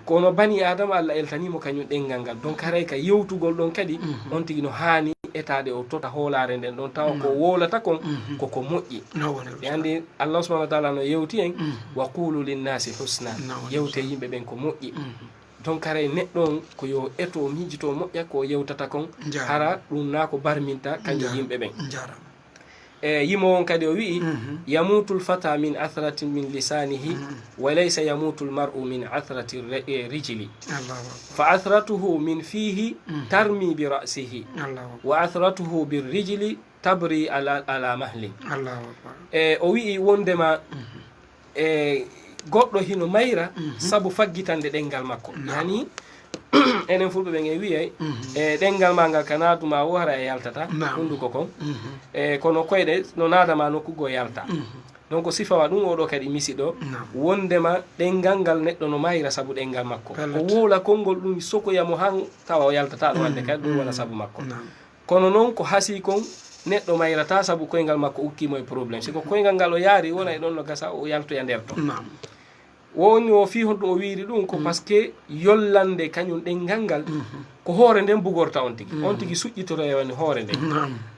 Kono bani Aadama Allah eltanii mo kañum ɗenngal ngal. Donc haray ka yewtugol ɗon kadi, on tigi no haani etaade o tota hoolaare nden ɗon tawa ko wowlata kon ko ko moƴƴi. Ɓe anndi Allah subhanahu wa ta'ala no yewti en, "Wa qulu linnasi husna." Yewte yimɓe ɓen ko moƴƴi. Donc haray neɗɗo on ko yo eto miijito moƴƴa ko yewtata kon, hara ɗum naa ko barminta kañum yimɓe ɓen. E yimo on kadi o wi'i, "Yamutu al-fata min athrati min lisanihi, wa laysa yamutu al-mar'u min athrati re-, e, rijli. Fa athratuhu min fihi tarmi bi ra'sihi, wa athratuhu bir rijli tabri ala, ala mahlin." E o wi'i wondema e goɗɗo hino mayra sabu faggitande ɗenngal makko. Yani, enen fulɓe ɓen e wiyay, e ɗenngal ma ngal ka naaduma o hara e yaltata hunduko kon. E kono koyɗe no naadama nokku goo yalta. Donc sifawa ɗum oɗo kadi misiɗo, wondema ɗenngal ngal neɗɗo no mayra sabu ɗenngal makko. O wowla konngol ɗum sokoya mo han tawa o yaltata ɗo, wande kadi ɗum wona sabu makko. Kono noon ko hasii kon, neɗɗo mayrata sabu koyngal makko ukkii mo e problème. Si ko koyngal ngal o yaari, wona e ɗon no gasa o yaltoya nder ton. Woni o fii honɗum o wiiri ɗum ko parce que yollande kañum ɗenngal ngal ko hoore nden bugorta on tigi. On tigi suƴƴitoto e woni hoore nden.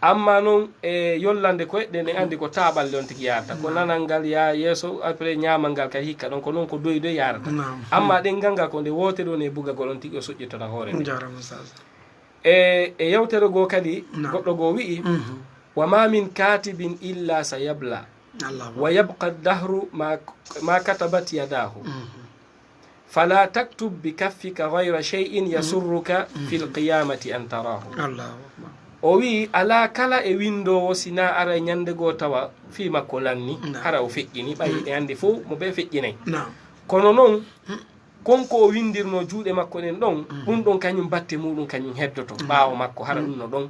Amma noon e yollande koyɗe ɗen, en anndi ko taaɓalle on tigi yaarta. Ko nanal ngal yaa yeeso, après ñaamal ngal kay hikka ɗon, ko noon ko doy doy yaarata. Amma ɗenngal ngal ko nde wootere woni e bugagol on tigi o suƴƴitota hoore nden. E, e yewtere goo kadi, goɗɗo goo wi'i, "Wa ma min katibin illa sa yabla, wa yabqa dahru ma, ma katabat yadahu. Fala taktub bi kaffika ghayra shay'in yasurruka fil qiyamati an tarahu." O wi'i, alaa kala e winndoowo si na ara ñannde goo tawa fii makko lanni, hara o feƴƴini, ɓay e anndi fow mo ɓe feƴƴinay. Kono noon, kon ko o winndirnoo juuɗe makko ɗen ɗon, ɗum ɗon kañum batte muuɗum kañum heddoto ɓaawo makko, hara ɗum no ɗon.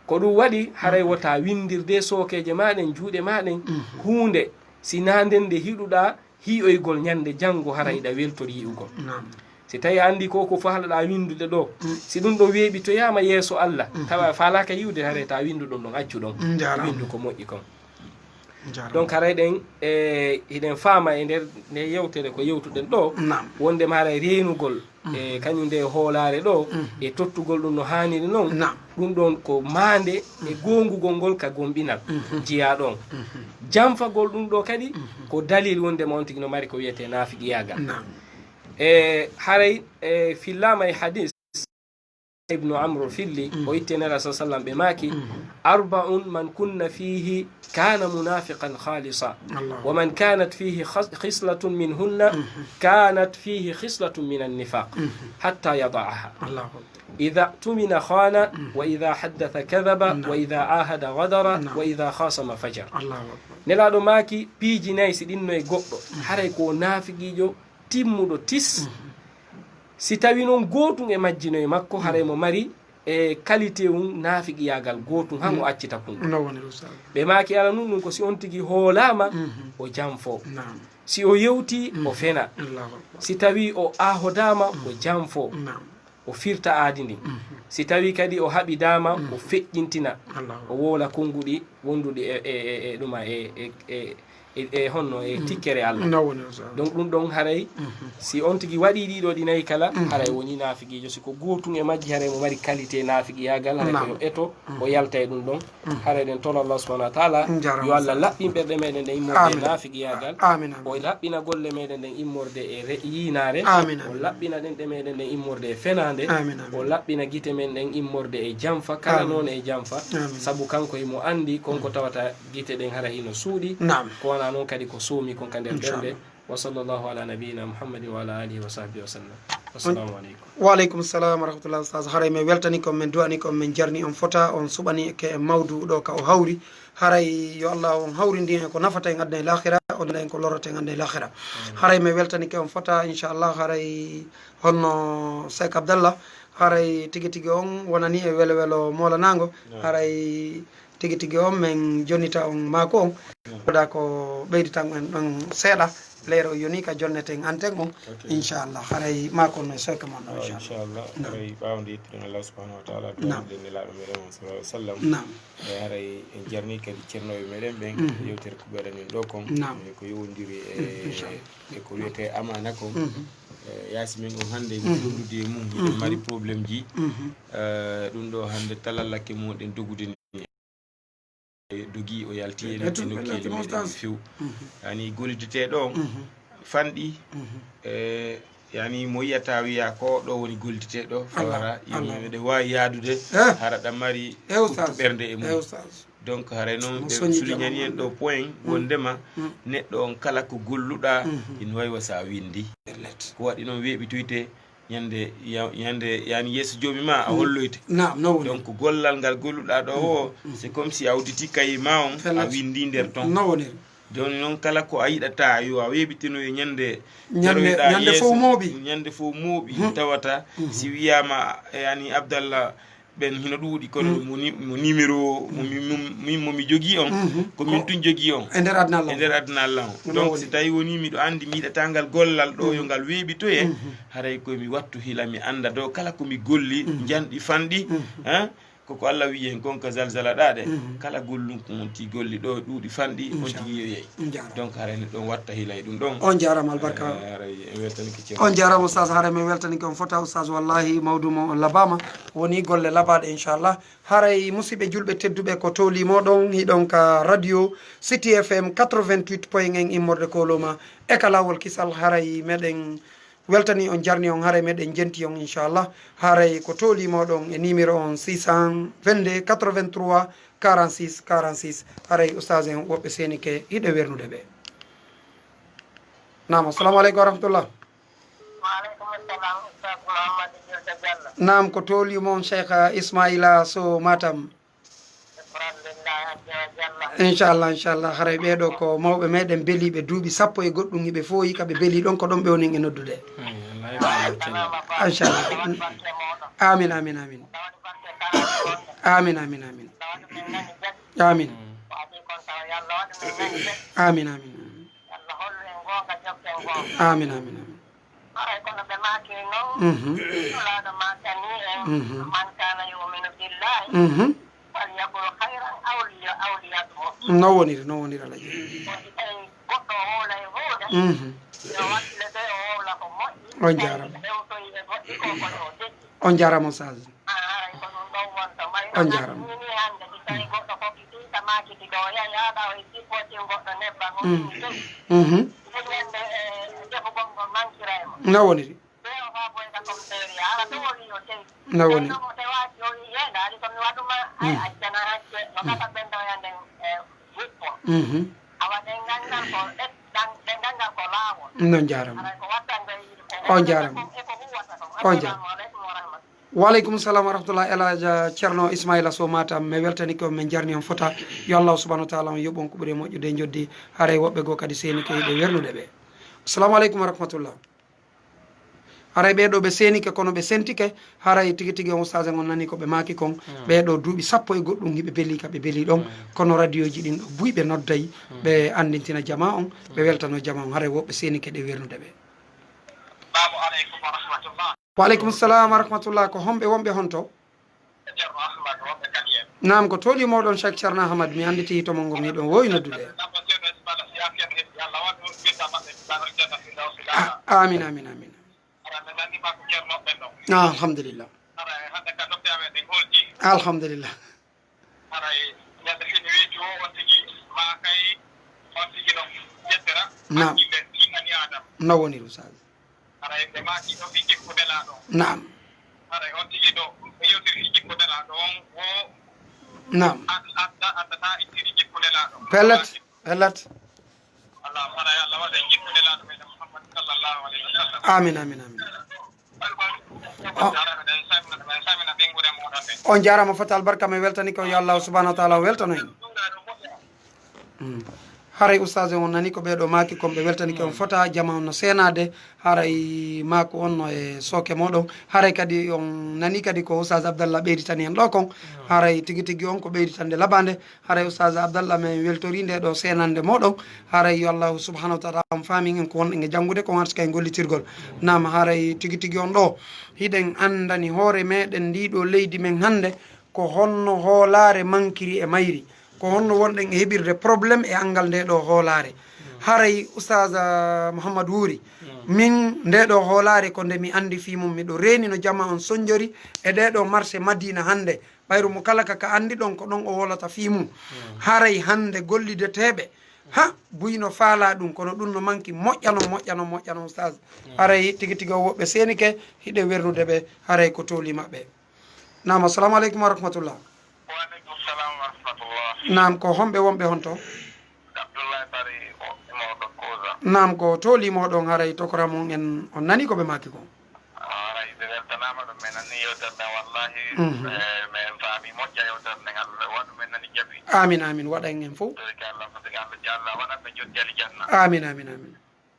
Ko ɗum waɗi haray wota winndirde sookeeje maa ɗen, juuɗe maa ɗen, huunde si naa nden nde hiɗuɗaa hii'oygol ñannde janngo, hara iɗa weltori yi'ugol. Si tawi a anndi ko ko faalɗaa winndude ɗo, si ɗum ɗon weeɓitoyaama yeeso Allah, tawa a faalaaka yi'ude, haray ta winndu ɗum ɗon, accu ɗon, winndu ko moƴƴi kon. Donc haray ɗen e hiɗen faama e nder nde yewtere ko yewtuɗen ɗo, wondema haray reenugol e kañum nde hoolaare ɗo e tottugol ɗum no haaniri noon, ɗum ɗon ko maande e goongugol ngol ka gomɗinal jiyaaɗo on. Janfagol ɗum ɗo kadi ko dalil wondema on tigi no mari ko wiyetee naafiqiyaagal. E haray e fillaama e hadis, Ibnu Amru filli, o itti e Nelaaɗo sallam ɓe maaki, "Arba'un man kunna fihi kana munafiqan khalisa, wa man kanat fihi khas-, khislatun minhunna kanat fihi khislatun minan nifaq hatta yada'aha. Idha tumina khana, wa idha haddatha kadhaba, wa idha ahada ghadara, wa idha khasama fajar." Nelaaɗo maaki, piiji nay si ɗin no e goɗɗo, haray ko naafiqiijo timmuɗo tis. Si tawi noon gootum e majji no e makko, haray mo mari e qualité um naafiqiyaagal gootum han o accita kun. Ɓe maaki ala nun ɗum ko si on tigi hoolaama o janfo. Si o yewti o fena. Si tawi o ahodaama o janfo. O firta aadi ndin. Si tawi kadi o haɓidaama o feƴƴintina. O wowla konnguɗi wonduɗi e, e, e, e ɗuma e, e, e, e, e honno e tikkere Allah. Donc ɗum ɗon haray si on tigi waɗi ɗiɗo ɗi nayi kala, haray woni naafiqiijo. Si ko gootum e majji haray mo mari qualité naafiqiyaagal, haray ko yo eto o yalta e ɗum ɗon. Haray ɗen tolo Allah subhanahu wa ta'ala yo Allah laɓɓin ɓerɗe meɗen ɗen immorde e naafiqiyaagal. O laɓɓina golle meɗen ɗen immorde e re-, yiinaare. O laɓɓina ɗenɗe meɗen ɗen immorde e fenaande. O laɓɓina gite men ɗen immorde e janfa, kala noone e janfa. Sabu kanko himo anndi kon ko tawata gite ɗen hara hino suuɗi. Ko wana noon kadi ko soomi kon ka nder ɓernde. Wa sallallahu ala nabiyyina Muhammadin wa ala alihi wa sahbihi wa sallam. Assalamu aleykum. Wa aleykum salam wa rahmatullah, Ustaz. Haray men weltani kon, men du'ani kon, men jarni on fota, on suɓani ke mawdu ɗo ka o hawri. Haray yo Allah on hawrindin en ko nafata en aduna e lahira, on en ko lorrata en aduna e lahira. Haray men weltani ke on fota, inchallah. Haray honno Seek Abdallah, haray tigi tigi on wonani e welo welo moolanango. Haray tigi tigi on men jonnita on maako on. Wada ko ɓeyditan en ɗon seeɗa. Leyre o yoni ka jonneten anten on. Inchallah. Haray maako on no e soyka mon ɗon, inchallah. Haray ɓaawo nde yettuɗen Allah subhanahu wa ta'ala, du'aɗen Nelaaɗo meɗen on sallallahu alaihi wasallam. E haray en jarni kadi ceernooɓe meɗen ɓen, yewtere ko ɓeɗanen ɗo kon, e ko yowondiri e, e ko wiyetee amaana kon. E yaasi men on hannde, mi fewdude e mum, hiɗen mari problème ji. E ɗum ɗo hannde talallake muɗen dogude ni. E dogi o yalti e nokkeeli meɗen few. Yani gollidetee ɗo fanɗi. E yani mo yiyata wiya ko ɗo woni gollidetee ɗo, fawara yimɓe meɗen waawi yaadude, hara ɗan mari ɓuttu ɓernde e mum. Donc haray noon ɓe suliñani en ɗo point wondema neɗɗo on kala ko golluɗa ina wawi wasa a windi. Ko waɗi noon weeɓitoyte ñande ya-, ñande yani yeeso joomi ma a holloyte. Donc gollal ngal golluɗa ɗo o, c'est comme si a udditi kaye ma on, a windi nder ton. Jooni noon, kala ko a yiɗata yo a weeɓitino e ñande Ñande- taroyɗaa ñande yeeso, fof mooɓi. Ñande fof mooɓi. Mhm. Tawata, mhm, si wiyaama, yani, Abdallah, ɓen hino ɗuuɗi, kono, mhm, mo ni-, mo numéro, mo mi, mo, min mo mi jogii on, mhm, ko min tun jogii on e nder aduna Allah. E nder aduna Allah on. Noon woni. Donc, si tawi woni miɗo anndi mi yiɗata ngal gollal ɗo, mhm, yo ngal weeɓitoye, mhm, haray ko mi wattu hila mi annda ɗo kala ko mi golli, mhm, njanɗi fanɗi, mhm, hein? Koko Allah wi'i en kon ka zalzala ɗa ɗe, mhm, kala gollum ko on tigi golli ɗo ɗuuɗi fanɗi, on tigi yeeyay. Inchallah. Donc, haray neɗɗo on watta hila e ɗum ɗon. On jaaraama albarka. Eh, haray en weltanike ceerno. On jaaraama, Oustaz, haray min weltanike on fota, Oustaz, wallahi, mawdu mo on labaama. Woni golle labaaɗe, inchallah. Haray, musidɓe julɓe tedduɓe, ko tooli moɗon, hiɗon ka radio City F M quatre-vingt-huit point un immorde Koloma, e ka laawol kisal, haray meɗen weltani on, jarni on, haray meɗen jenti on, inchallah. Haray ko tooli moɗon e numéro on six cent vingt-deux quatre-vingt-trois quarante-six quarante-six. Haray Oustaz en woɓɓe seenike hiɗe wernude ɓe. Naam, assalamu aleykum wa rahmatullah. Wa aleykum assalam, Oustaz Mouhamadou Diouf Diallo. Naam, ko tooli mon Cheikh Ismaila Sow Matam. Alhamdulillah, azza wa jalla. Inchallah, inchallah. Haray ɓee ɗo ko mawɓe meɗen beliiɓe duuɓi sappo e goɗɗum, hiɓe fooyi ka ɓe beli ɗon, ko ɗon ɓe woni e noddude. Ay, wallahi, wallahi, wallahi. Inchallah. Amin, amin, amin. Amin, amin, amin. Amin. Amin, amin, amin. Amin, amin, amin. Haray kono ɓe maaki noon, mhm, Nulaaɗo maakani en, mhm, man kana yuminu billahi, mhm, falyakul khayran aw liya-, aw liyasmut. No woniri, no woniri, Alhaji. Ko si tawi goɗɗo o wowla e huunde, mhm, yo wakkile ɓe o wowla ko moƴƴi. On jaaraama. Tawi hewtoyi e moƴƴi ko, ko yo o deƴƴi. On jaaraama, Oustaz. Haray ko ɗum ɗon wonta. Mbay on jaaraama. Ni hannde, si tawi goɗɗo ko kitiita maaki ɗo, ya-, yaada o e sippo tin goɗɗo nebban, o, mm, ni toy. Mhm. Nden ñande, eh, defugol ngol mankira e mo. No woniri? Ɓe o faa boyta comme seria, ala to woni yo tey. No woni? Nden mo tewaaki o wi, "Ye, ndaali ko mi waɗuma, ay, mm, accana hacce, no, mm, kasa ɓen ɗo yande, eh, hippo." Mhm. Awa ɗen ngangal ko, ɗe, ɗan-, ɗen ngangal ko laawol. No jaaraama. Haray ko wattande yiɗi ko. On jaaraama. E ko huwata ko. On jaaraama. Assalamu aleykum wa rahmatullah. Wa aleykum salam wa rahmatullah. El Hadj Ceerno Ismaila Sow Matam, mi weltani ko, min jarni on fota. Yo Allah subhanahu wa taala on yoɓ on ko ɓuri e moƴƴude e njoddi. Haray woɓɓe goo kadi seenike hiɓe wernude ɓe. Assalamu aleykum wa rahmatullah. Haray ɓee ɗo ɓe seenike, kono ɓe sentike. Haray tigi tigi on ustaas en on nani ko ɓe maaki kon. Mm. Ɓee ɗo duuɓi sappo e goɗɗum hiɓe beli ka ɓe beli ɗon. Mm. Kono radioji ɗin ɗo buy ɓe nodday, mm, ɓe anndintina jama on, ɓe, mm, weltano jama on. Haray woɓɓe seenike ɗe wernude ɓe. Salaamu aleykum wa rahmatullah. Wa aleykum salam wa rahmatullah. Ko homɓe wonɓe honto? Ceerno Ahmad, wonɓe Kaniyel. Naam, ko tooli mooɗon, Cheikh Ceerno Ahmad, mi annditi hito mon ngo miɗon woowi noddude. A-, amin, amin, amin. Ah, alhamdulillah. Alhamdulillah. Haray ñande fini weeti o, on tigi maakay, on tigi no ƴettira. Naam. Hakkille ɗi ani Adam. No woniri, Ustaaz? Haray ɓe maaki ɗo fi jikku Nelaaɗo. Naam. Haray on tigi ɗo, ɓe yewtiri fi jikku Nelaaɗo on, wo. Naam. Ad-, adda, addata ittiri jikku Nelaaɗo. Pellet, pellet. Allah, haray Allah waɗa jikku Nelaaɗo meɗen Muhammad sallallahu alaihi wasallam. Amin, amin, amin. On jaaraama fota albarka, mi weltani ko, yo Allahu subhanahu wa taala weltano en. Mm. Haray ustaas en on nani ko ɓee ɗo maaki kon, ɓe weltani ko on fota, jama on no seenaade, haray maaku on no e sooke mooɗon, haray kadi on nani kadi ko ustaas Abdallah ɓeyditani en ɗo kon, haray tigi tigi on ko ɓeyditande labaande. Haray Ustaaz Abdallah, min weltori nde ɗo seenande mooɗon. Haray yo Allahu subhanahu wa taala on faamin en ko wonɗen e janngude, ko wonata kay gollitirgol. Naam, haray tigi tigi on ɗo, hiɗen anndani hoore meɗen ndi ɗo leydi men hannde, ko honno hoolaare mankiri e mayri, ko honno wonɗen e heɓirde problème e anngal nde ɗo hoolaare. Haray Ustaaz, ah, Muhammad Wuuri, min nde ɗo hoolaare ko nde mi anndi fii mum, miɗo reenino jama on sonjori e ɗe ɗo marché Madina hannde. Ɓayru mo kala ka, ka anndi ɗon ko ɗon o wolata fii mum. Mm. Haray hannde gollideteeɓe, ha, buy no faalaa ɗum, kono ɗum no manki moƴƴano, moƴƴano, moƴƴano, Ustaaz. Mm. Haray tigi tigi o woɓɓe seenike, hiɗe wernude ɓe, haray ko tooli maɓɓe. Naam, assalamu aleykum wa rahmatullah. Wa aleykum salam wa rahmatullah. Naam, ko homɓe wonɓe honto? Abdullahi Bari o, e Mawɗo Koza. Naam, ko tooli mooɗon haray tokora mon en, on nani ko ɓe maaki ko? Haray ɓe Weltanaama ɗum, men nani yewtere nden, wallahi. Mhm. Eh, men faami moƴƴa yewtere nden, Allah waɗu men nani jaɓi. Amin, amin, waɗa en en fof. Tawi ko Allah foti, Allah jalla waɗa ɓe jotti aljanna. Amin, amin, amin.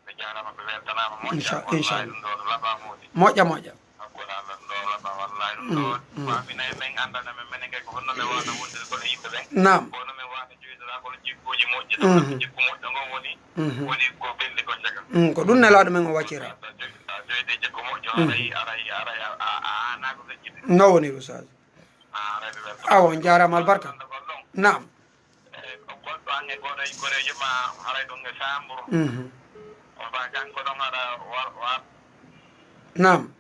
Ɓe jaaraama, ɓe weltanaama moƴƴa. Incha-, wallahi, inchallah. Ɗum ɗo no laɓa moodi. Moƴƴa, moƴƴa. Hakkunde Allah ɗum ɗo laɓa, wallahi, ɗum ɗo. Mm, mm. Faami nayi men annda men, menen kay ko honno men waawata wondude kono yimɓe ɓen. Naam. Kono men waawata joyde kono jikkuuji moƴƴi, mhm, jikku moƴƴo ngon woni, mhm, woni ko belli ko jaga. Mm, ko ɗum Nelaaɗo men o waccira. Sa joy-, sa joyde jikku moƴƴo, mm, aray, aray, aray, a, a, a, a, na ko feƴƴi de. No woni, Oustaz? A, aray, ɓe weltanaama. Awa, on jaaraama, albarka. Naam. Eh, ko goɗɗo an e goɗɗo e goreejo ma, haray ɗum e saamburu. Mhm. On faa kanko ɗon hara war-, war-. Naam.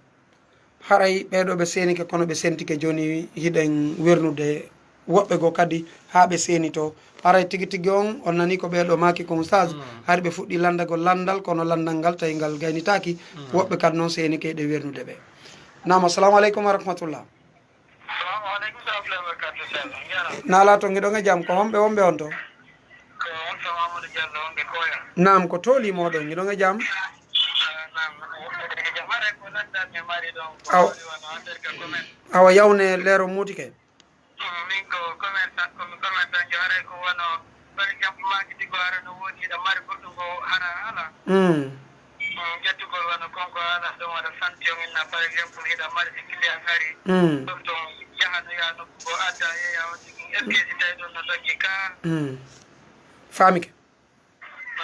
Haray ɓee ɗoo ɓe seenike, kono ɓe sentike jooni, hiɗen wernude woɓɓe goo kadi haa ɓe seenitoo. Haray tigi tigi on, on nanii ko ɓee ɗoo maaki kon, Oustaz. Mm. Hari ɓe fuɗɗii lanndagol lanndal, kono lanndal ngal tawi ngal gaynitaaki. Mm. Woɓɓe kadi noon seenike, hiɗen wernude ɓe. Naam, assalamu aleykum wa rahmatullah. Salamu aleykum wa rahmatullahi wa barakatuh, Seydi. Njaaraama. Naalaa to, ngiɗon e jam, ko homɓe wonɓe on to? Ko on to Amadou Diallo, wonɓe Koya. Naam, ko tooli mooɗon, ngiɗon e jam? Ah, naam, wonɓe e jam. Haray ko lanndal mi mari ɗon, ko aw-, woni wano affaire ka commerce. Awa, yawne leero muutike. Mm, min ko commerçant, ko mi commerçant jo, haray ko wano, par exemple, maaki tigi ko hara no woodi, hiɗa mari goɗɗum ko hara ala. Mm. Mm, ƴettugol wano konko ala ɗum waɗa sanction inna, par exemple, hiɗa mari si client ari, mm, ɗum ɗon yahanoya nokku goo adda yeeya on tigi. Est-ce que si tawi ɗum no ɗoggi ka? Mm. Faamike.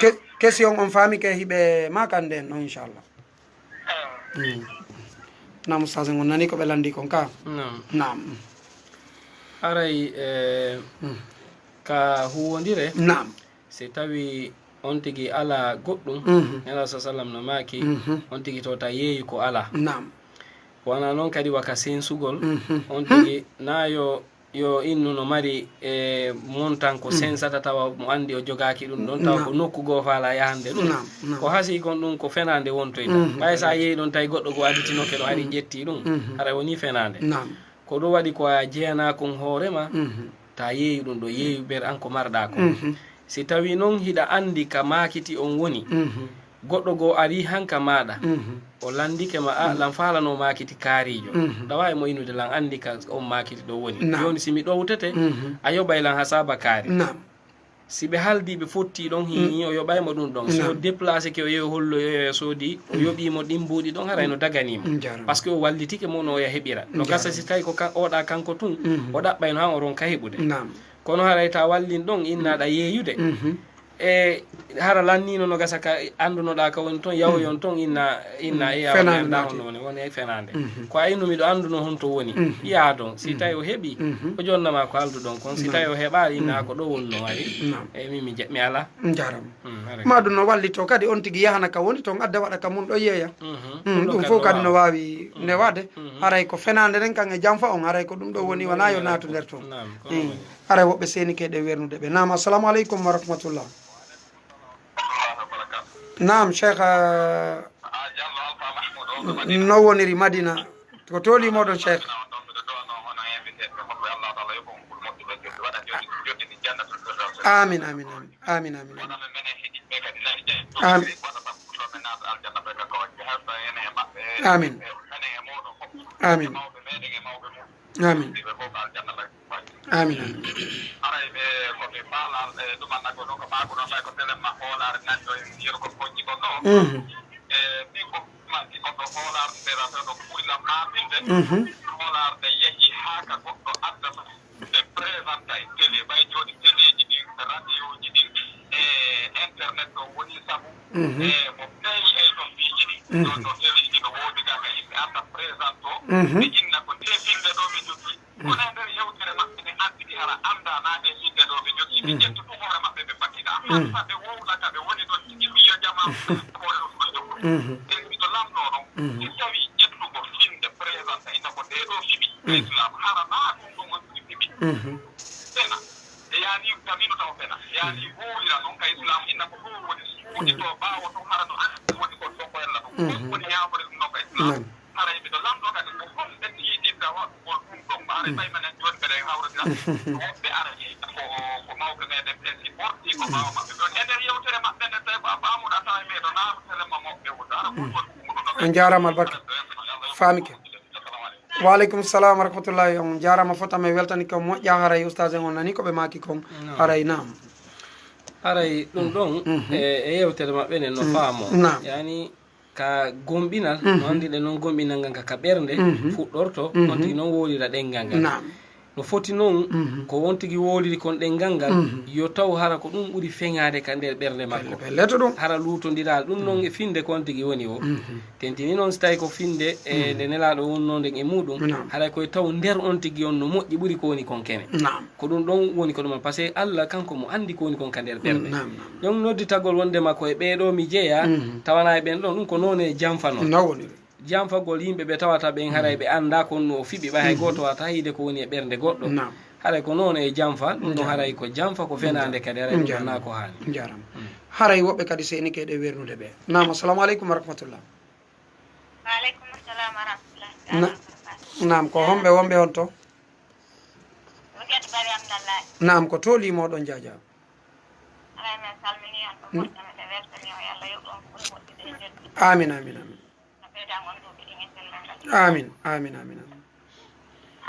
Ke-, question on faamike, hiɓe maakande en noon, inchallah. Ah. Mm. Naam, Oustaz, on nanii ko ɓe lanndii kon ka? Naam. Naam. Haray, eh, mm, ka huuwondire, naam, si tawi on tigi alaa goɗɗum, mhm, Nelaaɗo sa sallam no maaki, mhm, on tigi to ta yeeyu ko alaa. Naam. Wona noon kadi waka sensugol, mhm, on tigi na yo, yo innu no mari, eh, montant ko, mhm, sensata tawa mo anndi o jogaaki ɗum ɗon, tawa, naam, ko nokku goo faalaa yahande ɗum. Naam, naam. Ko hasii kon ɗum ko fenaande wontoyta. Mhm. Ɓay sa yeeyi ɗon tawi goɗɗo goo additinoke ɗo ari, mhm, ƴetti ɗum, mhm, haray wonii fenaande. Naam. Ko ɗum waɗi ko a jeyanaa kon hoore ma, mhm, ta yeeyu ɗum ɗo, yeeyu ber an ko marɗaa kon. Mhm. Si tawii noon hiɗa anndi ka maakiti on woni, mhm, goɗɗo goo arii han ka maaɗa, mhm, o lanndike ma, a, mhm, lan faalanoo maakiti kaariijo. Mhm. Ɗa waawi mo inude lan anndi ka on maakiti ɗo woni. Naam. Jooni si mi ɗowtete, mhm, a yoɓay lan hasaaba kaari. Naam. Si ɓe haaldii ɓe fottii ɗon, mm, hii, o yoɓay mo ɗum ɗon. Si o, naam, déplacé ke, o yehi o holloyoya soodi, o, mm, yoɓii mo ɗin mbuuɗi ɗon, haray no daganii mo. Mm, jaaraama. Parce que o wallitike mo no o yaha heɓira. No gasa, jaaraama, si tawi ko kan-, oɗa kanko tun, mm, o ɗaɓɓay no han o ronka heɓude. Naam. Kono haray ta wallin ɗon, inna, mm, ɗa yeeyude. Mhm. E hara lanniino no gasa ka anndunoɗaa ka woni ton, yahoyon, mm, ton, inna, inna, mm, e yawa fenaande men ɗa naati. Hono woni, woni e fenaande. Mhm. Ko aynu miɗo annduno honto woni. Mhm. Yaa ɗon, si, mhm, tawi o heɓi, mhm, o jonnama ko alduɗon kon. Si, naam, tawi o heɓaali, inna, mhm, ko ɗo wonno ari. Naam. E min mi je-, mi ala. Njaram. Mm, haray. Ma ɗum no wallito kadi on tigi yahana ka woni ton, adda waɗa ka mun ɗo yeeya. Mhm. Mm, ɗum ɗum kadi fof no kadi no waawi, mhm, newaade. Mhm. Haray ko fenaande nden kan e janfa on, haray ko ɗum ɗo woni, wona yo naatu nder ton. Naam, ko ɗum, mm, woni. Haray woɓɓe seenike ɗe wernude ɓe. Naam, assalamu aleykum wa rahmatullah. Naam, Cheikh, ah, no woniri Madina? Ko tooli moɗon, Cheikh? Amin, amin, amin. Amin, amin, amin. Amin. Amin. Amin. Amin, amin. Haray ɓe ko ɓe faala, e, ɗumanna ko ɗo ko maaku ɗon, tawi ko telen ma hoolaare nanɗo e yeru ko konji kon ɗo. Mhm. E, min ko manti kon ɗo hoolaare nde rata ɗo ko ɓuri lam maafinde. Mhm. Hoolaare nde yehi haa ka goɗɗo addata ɓe présenta e télé, ɓay jooni téléji ɗin, radioji ɗin, e internet ɗo woni sabu. Mhm. E mo feeñi e ɗon piiji ɗi. Mhm. Ɗon ɗo téléji ɗi no woodi ga ka yimɓe arta présente o. Mhm. Ɓe inna ko nde finde ɗo ɓe jogii. Kono e nder yewtere maɓɓe nde, an tigi hara anndaa naa nde finde ɗo ɓe jogii, ɓe ƴettu ɗum hoore maɓɓe ɓe mbaɗɗina. Hatta ɓe wowla ka ɓe woni ɗon tigi, mi yo jama ko ɗum ɗo jokku. Nden miɗo lamndoo ɗon, si tawii ƴettugol finde présente, inna ko ndee ɗoo fiɓi ka Islam, hara naa ɗum ɗum on tigi fiɓi. Fena. E yaani tamino taw fena. Yaani wowlira ɗum ka Islam, inna ko ɗum woni suuɗi to ɓaawo ɗum, hara no anndi woni kon ɗo ko yalla ɗum. Ɗum woni yaamori ɗum ɗo ka Islam. Haray miɗo lamndoo kadi ko honɓe tiiɗirta waɗugol ɗum ɗon, ɓaare ɓay menen jooni mbeɗen hawrondira, woɓɓe ara ko, ko mawɓe meɗen ɓen si ɓorti ko ɓaawo maɓɓe. Ɗon e nder yewtere maɓɓe nden, tawi ko a faamuɗa, tawa meɗo naano tele ma moɓɓe wuta. Ara ko woni ɗum ɗo. A jaaraama, albarka. Faamike. Waaleykum salam wa rahmatullahi. On jaaraama fota, mi weltani ko moƴƴa. Haray ustaas en on nani ko ɓe maaki kon. Haray naam. Haray ɗum ɗon e e yewtere maɓɓe nden no faamo. Naam. Yani ka gomɗinal no anndirɗen non, gomɗinal ngal ka ka ɓernde fuɗɗorto, on tigi non wowlira ɗenngal ngal. Naam. No foti non ko won tigi wowliri kon ɗenngal ngal, yo taw hara ko ɗum ɓuri feŋaade ka nder ɓernde makko. Pelleto ɗum. Hara luutondiral ɗum non e finde ko on tigi woni o. Tentini noon si tawi ko finde e nde Nelaaɗo wonnoo nden e muuɗum, haray koye taw nder on tigi on no moƴƴi ɓuri ko woni kon kene. Naam. Ko ɗum ɗon woni ko ɗum, par ce que Allah kanko mo anndi ko woni kon ka nder ɓernde. Naam, naam. Ɗon nodditagol wondema ko e ɓee ɗoo mi jeyaa, tawanaa e ɓen ɗon, ɗum ko noone janfa non. No woniri. Janfagol yimɓe ɓe tawata ɓen haray ɓe anndaa kon no o fiɓi ɓay hay gooto wata yiide ko woni e ɓernde goɗɗo. Naam. Haray ko noone e janfa, ɗum ɗon haray ko janfa, ko fenaande kadi, haray ɗum ɗon naa ko haani. Njaaraama. Haray woɓɓe kadi seenike ɗe wernude ɓe. Naam, assalamu aleykum wa rahmatullah. Waaleykum salam wa rahmatullah. Na- Naam, ko homɓe wonɓe on to? Ko Teddu Bari Amdallahi. Naam, ko to limo ɗon jaaja. Alay, min salmini on, ɗo moƴƴa, miɗo weltani on, yo Allah yoɓ on ko ɓuri moƴƴude e nder. Amin, amin, amin. No ɓeydan on duuɓi ɗin e sella ngal. Amin, amin, amin, amin.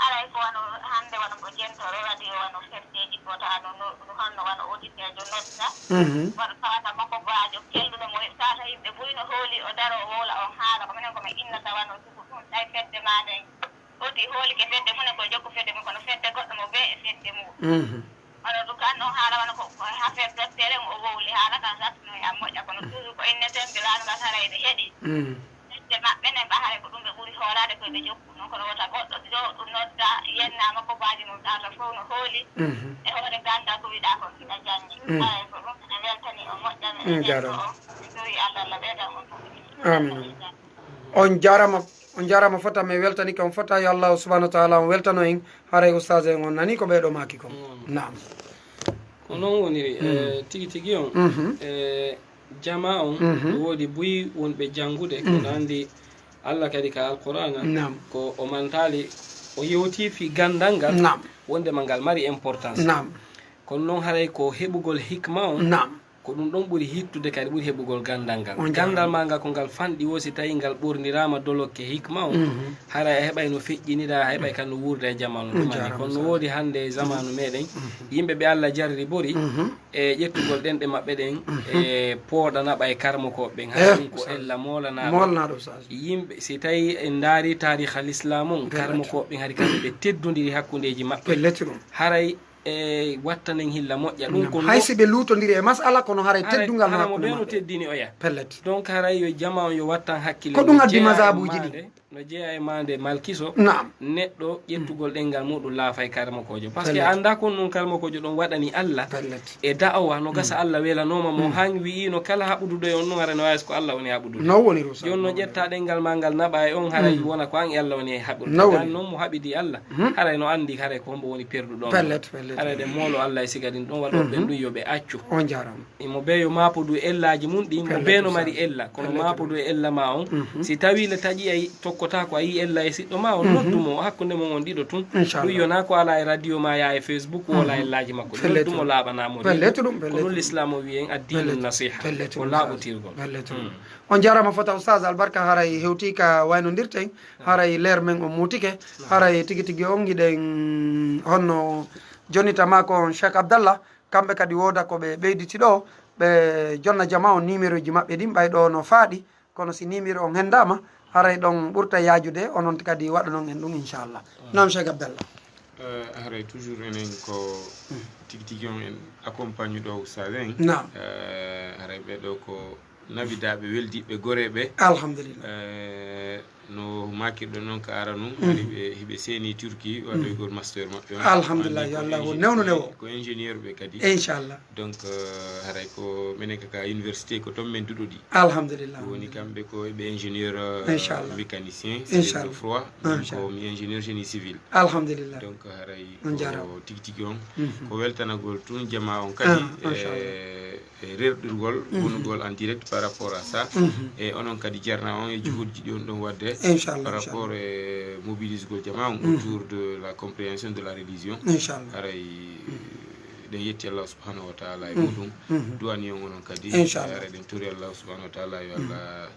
Alay, ko wano hannde, wano ko jentore waɗi, wano feddeji ko tawa no, no, no honno wano auditeur jo nodda. Mhm. Wano tawata makko baajo kelluɗo mo, tawata yimɓe buy no hooli, o daro, o wowla, on haala, ko minen ko min innata wano sugu ɗum, tawi fedde ma nden. Foti hoolike fedde mum e ko jokku fedde mum, kono fedde goɗɗo mo bee e fedde mum. Mhm. Kono ɗum kan noon haala wano ko, ko affaire docteur en o wowli, haala kan sattuno e an moƴƴa, kono toujours ko inneten ɓe laana ngal haray ɓe heɗi. Mhm. Fedde maɓɓe nen ɓa haray ko ɗum ɓe ɓuri hoolaade koye ɓe jokku noon, kono wota goɗɗo ɗo ɗum nodda, yennaama ko baaji mum ɗaata fof no hooli. Mhm. E hoore ganngal ko wiɗaa kon kiɗa janngi. Mhm. Haray ko ɗum ene weltani o moƴƴa, mi Mm, ene jaaraama. O, mi tori Allah, Allah ɓeydan on fof. Amin. On jaaraama, on jaaraama fota, mi weltanike on fota, yo Allahu subhanahu wa taala on weltano en, haray ustaas en on nani ko ɓee ɗo maaki kon. Mm. Naam. Ko noon woniri, Mm. eh, tigi tigi on, Mhm. eh, jamaa on, Mhm. No woodi buy wonɓe janngude, ko Mhm. no anndi Allah kadi ka Alqur'aana, Naam. Ko o mantaali, o yewti fii ganndal ngal, Naam. Wonndema ngal mari importance. Naam. Kono noon haray ko heɓugol hikma on, Naam. Ko ɗum ɗon ɓuri hittude kadi, ɓuri heɓugol ganndal ngal. On jaaraama. Ganndal maa ngal, ko ngal fanɗi woo, si tawii ngal ɓorniraama dolokke hikma on, Mhm. Haray a heɓay no feƴƴinira, a heɓay kan no wuurda e jamaanu. On ɗum anndi. Jaaraama, kono no ustaaz. Woodi hannde e zamaanu meɗen, Mhm. Yimɓe ɓe Allah jarribori Mhm. e ƴettugol ɗenɗe maɓɓe ɗen, Mhm. E pooɗa naɓa e karmokooɓe ɓen, haray Eh, ɗum ko ustaaz. Ella moolanaaɗo. Moolanaaɗo, ustaaz. Yimɓe, si tawii en ndaari taariikha l'islam on, Pellet. Karmokooɓe ɓen hari kamɓe ɓe teddondiri hakkundeeji maɓɓe. Pellet ɗum. Haray e wattanen hilla moƴƴa. Ɗum Naam. Ko Hay no si ɓe luutondiri e masala, kono haray Haray teddungal hara mo hakkunde ɓe no maɓɓe. Teddini oya. Pellet. Donc haray yo jama on yo wattan hakkille. Ko ɗum no addi jeyaa e mazhabuuji maande, ɗin. No jeyaa e maande malkiso. Naam. Neɗɗo ƴettugol ɗenngal muɗum laafay karmokoojo. Parce que Pellet. Annda kon ɗum karmokoojo ɗon waɗani Allah. Pellet. E da'awa no gasa Mm. Allah welanooma mo Mm. han wi'ino kala haɓuduɗo e on ɗum hara no wawi ko Allah woni haɓudude. No woni rusa. Jooni no ƴetta ɗenngal ma ngal naɓa e on haray Mm. Wona ko an e Allah woni e haɓude. No woni. Dan noon mo haɓidi Allah. Mhm. Haray no anndi haray ko hombo woni perduɗo on. Pellet, pellet. Haray ɗen moolo Allah e siga ɗin ɗon waɗo Mhm. Ɓen ɗum yo ɓe accu. On jaaraama. Imo bee yo maapodu e ellaaji mum ɗin, mo Pellet, bee no mari ustaz. Ella, kono Pellet. Maapodu e ella ma on. Mhm. Si tawii le taƴi ay tokkotaako a yii ella e siɗɗo ma on, Mhm. Noddu mo hakkunde mon on ɗiɗo tun. Inchallah. Ɗum yona ko alaa e radio ma yaa e Facebook, wala Mhm. Ellaaji makko. Pellet. Noddu mo laaɓanaa mo. Pellet ɗum, pellet. Ko ɗum l'islam o wi'en addiinu Pellet. Nasiha. Pellet ko ɗum, ustaz. Laaɓotirgol. Pellet ɗum. Mm. On jaaraama fota ustaz, albarka haray hewti ka waynondirten, haray leer men on muutike, haray tigi tigi on ngiɗen honno jonita ma ko on Cheikh Abdallah, kamɓe kadi wooda ko ɓe ɓeyditi ɗo, ɓe jonna jama on numéro ji maɓɓe ɗin ɓay ɗo no faaɗi, kono si numéro on hendaama, haray ɗon ɓurta yaajude, onon kadi waɗanon en ɗum inchallah. Naam Cheikh Abdallah. Eh, haray toujours enen ko Mm. tigi tigi on en accompagne ɗo ustaz en. Naam. Eh, haray ɓe ɗo ko Nabidaaɓe weldiiɓe goreeɓe. Alhamdulillah. Eh, no maakirɗo noon ka ara nun, Mhm. Hari ɓe, hiɓe seeni Turki, waɗoygol Mhm. Master maɓɓe on. Alhamdulillah, Anndi yo ko Allah ingé-, newnu newo. Ko ingénieur ɓe kadi. Inchallah. Donc, eh, haray ko menen ka, ka université ko toon men duɗoɗi. Alhamdulillah. Ɗum woni kamɓe ko ɓe ingénieur, eh, Inchallah. Mécanicien, Inchallah. Service de froid. Donc, Inchallah. Ko mi ingénieur génie civil. Alhamdulillah. Donc, haray On ko jaaraama. Tigi tigi on. Mhm. Ko weltanagol tun jamaa on kadi. Ah, Inchallah. Eh, e rerɗirgol Mhm. Wonugol en direct par rapport à ça. Mhm. E onon kadi jarna on e juhudji ɗi on ɗon wadde Inchallah, par rapport inchallah. E mobilisgol jama on Mhm. Autour de la compréhension de la religion. Inchallah. Haray Mhm. Ɗen yetti Allah subhanahu wa taala e Mhm. Muɗum. Mhm. Duwani on onon kadi. Inchallah. Haray ɗen tori Allah subhanahu wa taala yo Mhm. Allah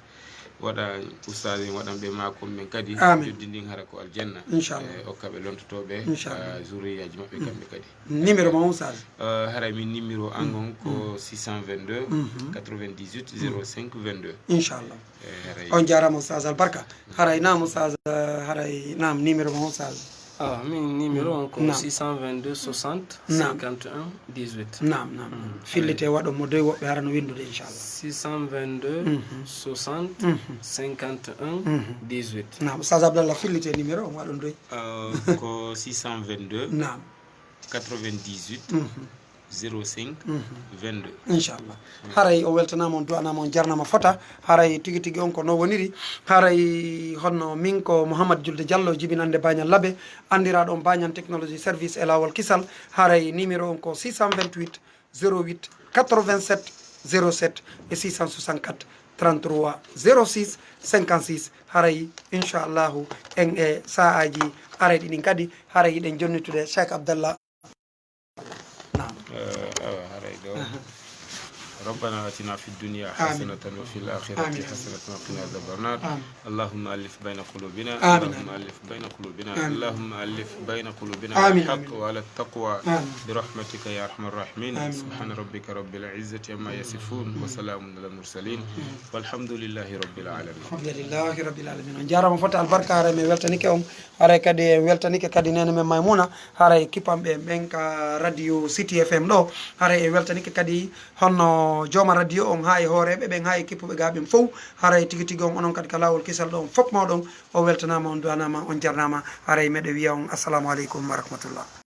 waɗa ustaas en, waɗanɓe maa kon ɓen kadi. Amin. Joddi ndin hara ko aljanna. Inchallah. Eh, okka ɓe lontotooɓe, inchallah, ah, zurriyaaji maɓɓe kamɓe kadi. Numéro ma on, Sadio? Eh, haray min numéro an on ko six cent vingt-deux, quatre-vingt-dix-huit, zéro cinq, vingt-deux. Inchallah. Eh, haray. On jaaraama, Oustaz Albarka. Haray naam, Oustaz, eh, haray naam, numéro ma on, Oustaz? Awa, min numéro on ko six cent vingt-deux soixante cinquante et un dix-huit. Naam, naam, naam. Fillitee waɗon mo doy, woɓɓe hara no winndude, inchallah. Six cent vingt-deux soixante cinquante et un dix-huit. Naam, Oustaz Abdallah, fillitee numéro on, waɗon doy. Euh, ko six cent vingt-deux, naam, quatre-vingt-dix-huit, zéro cinq, vingt-deux. Inchallah. Haray o weltanaama, on du'anaama, on jarnaama fota. Haray tigi tigi on ko no woniri. Haray honno min ko Mouhammad Julde Diallo, jibinannde Bañal Labe, anndiraaɗo on Bañal Technology Service e Laawol Kisal. Haray numéro on ko six cent vingt-huit, zéro huit, quatre-vingt-sept, zéro sept e six cent soixante-quatre, trente-trois, zéro six, cinquante-six. Haray, inchallahu, en e sa'aaji arayɗi ɗin kadi, haray hiɗen jonnitude Cheikh Abdallah. Naam. Eh, awa, haray ɗo. Aha. ربنا آتنا في الدنيا، آمين، حسنة وفي الآخرة، آمين، حسنة وقنا عذاب النار. آمين. اللهم ألف بين قلوبنا. آمين. اللهم ألف بين قلوبنا. آمين. اللهم ألف بين قلوبنا، آمين، على الحق، آمين، وعلى التقوى، آمين، برحمتك يا أرحم الراحمين. آمين. سبحان ربك رب العزة عما يصفون، وسلام على المرسلين، والحمد لله رب العالمين. Alhamdulillahi rabbil alamin. On jaaraama fota, albarka, haray mi weltanike on. Haray kadi en weltanike kadi neene men Maymuna, haray kippanɓe ɓen ka radio City F M ɗo. Haray en weltanike kadi honno jooma radio on, haa e hooreeɓe ɓen, haa e kippuɓe gaa ɓen fow. Haray tigi tigi on, onon kadi ka Laawol Kisal ɗo, on fof mooɗon, o weltanaama, on du'anaama, on jarnaama. Haray meɗe wiya on assalamu aleykum wa rahmatullah.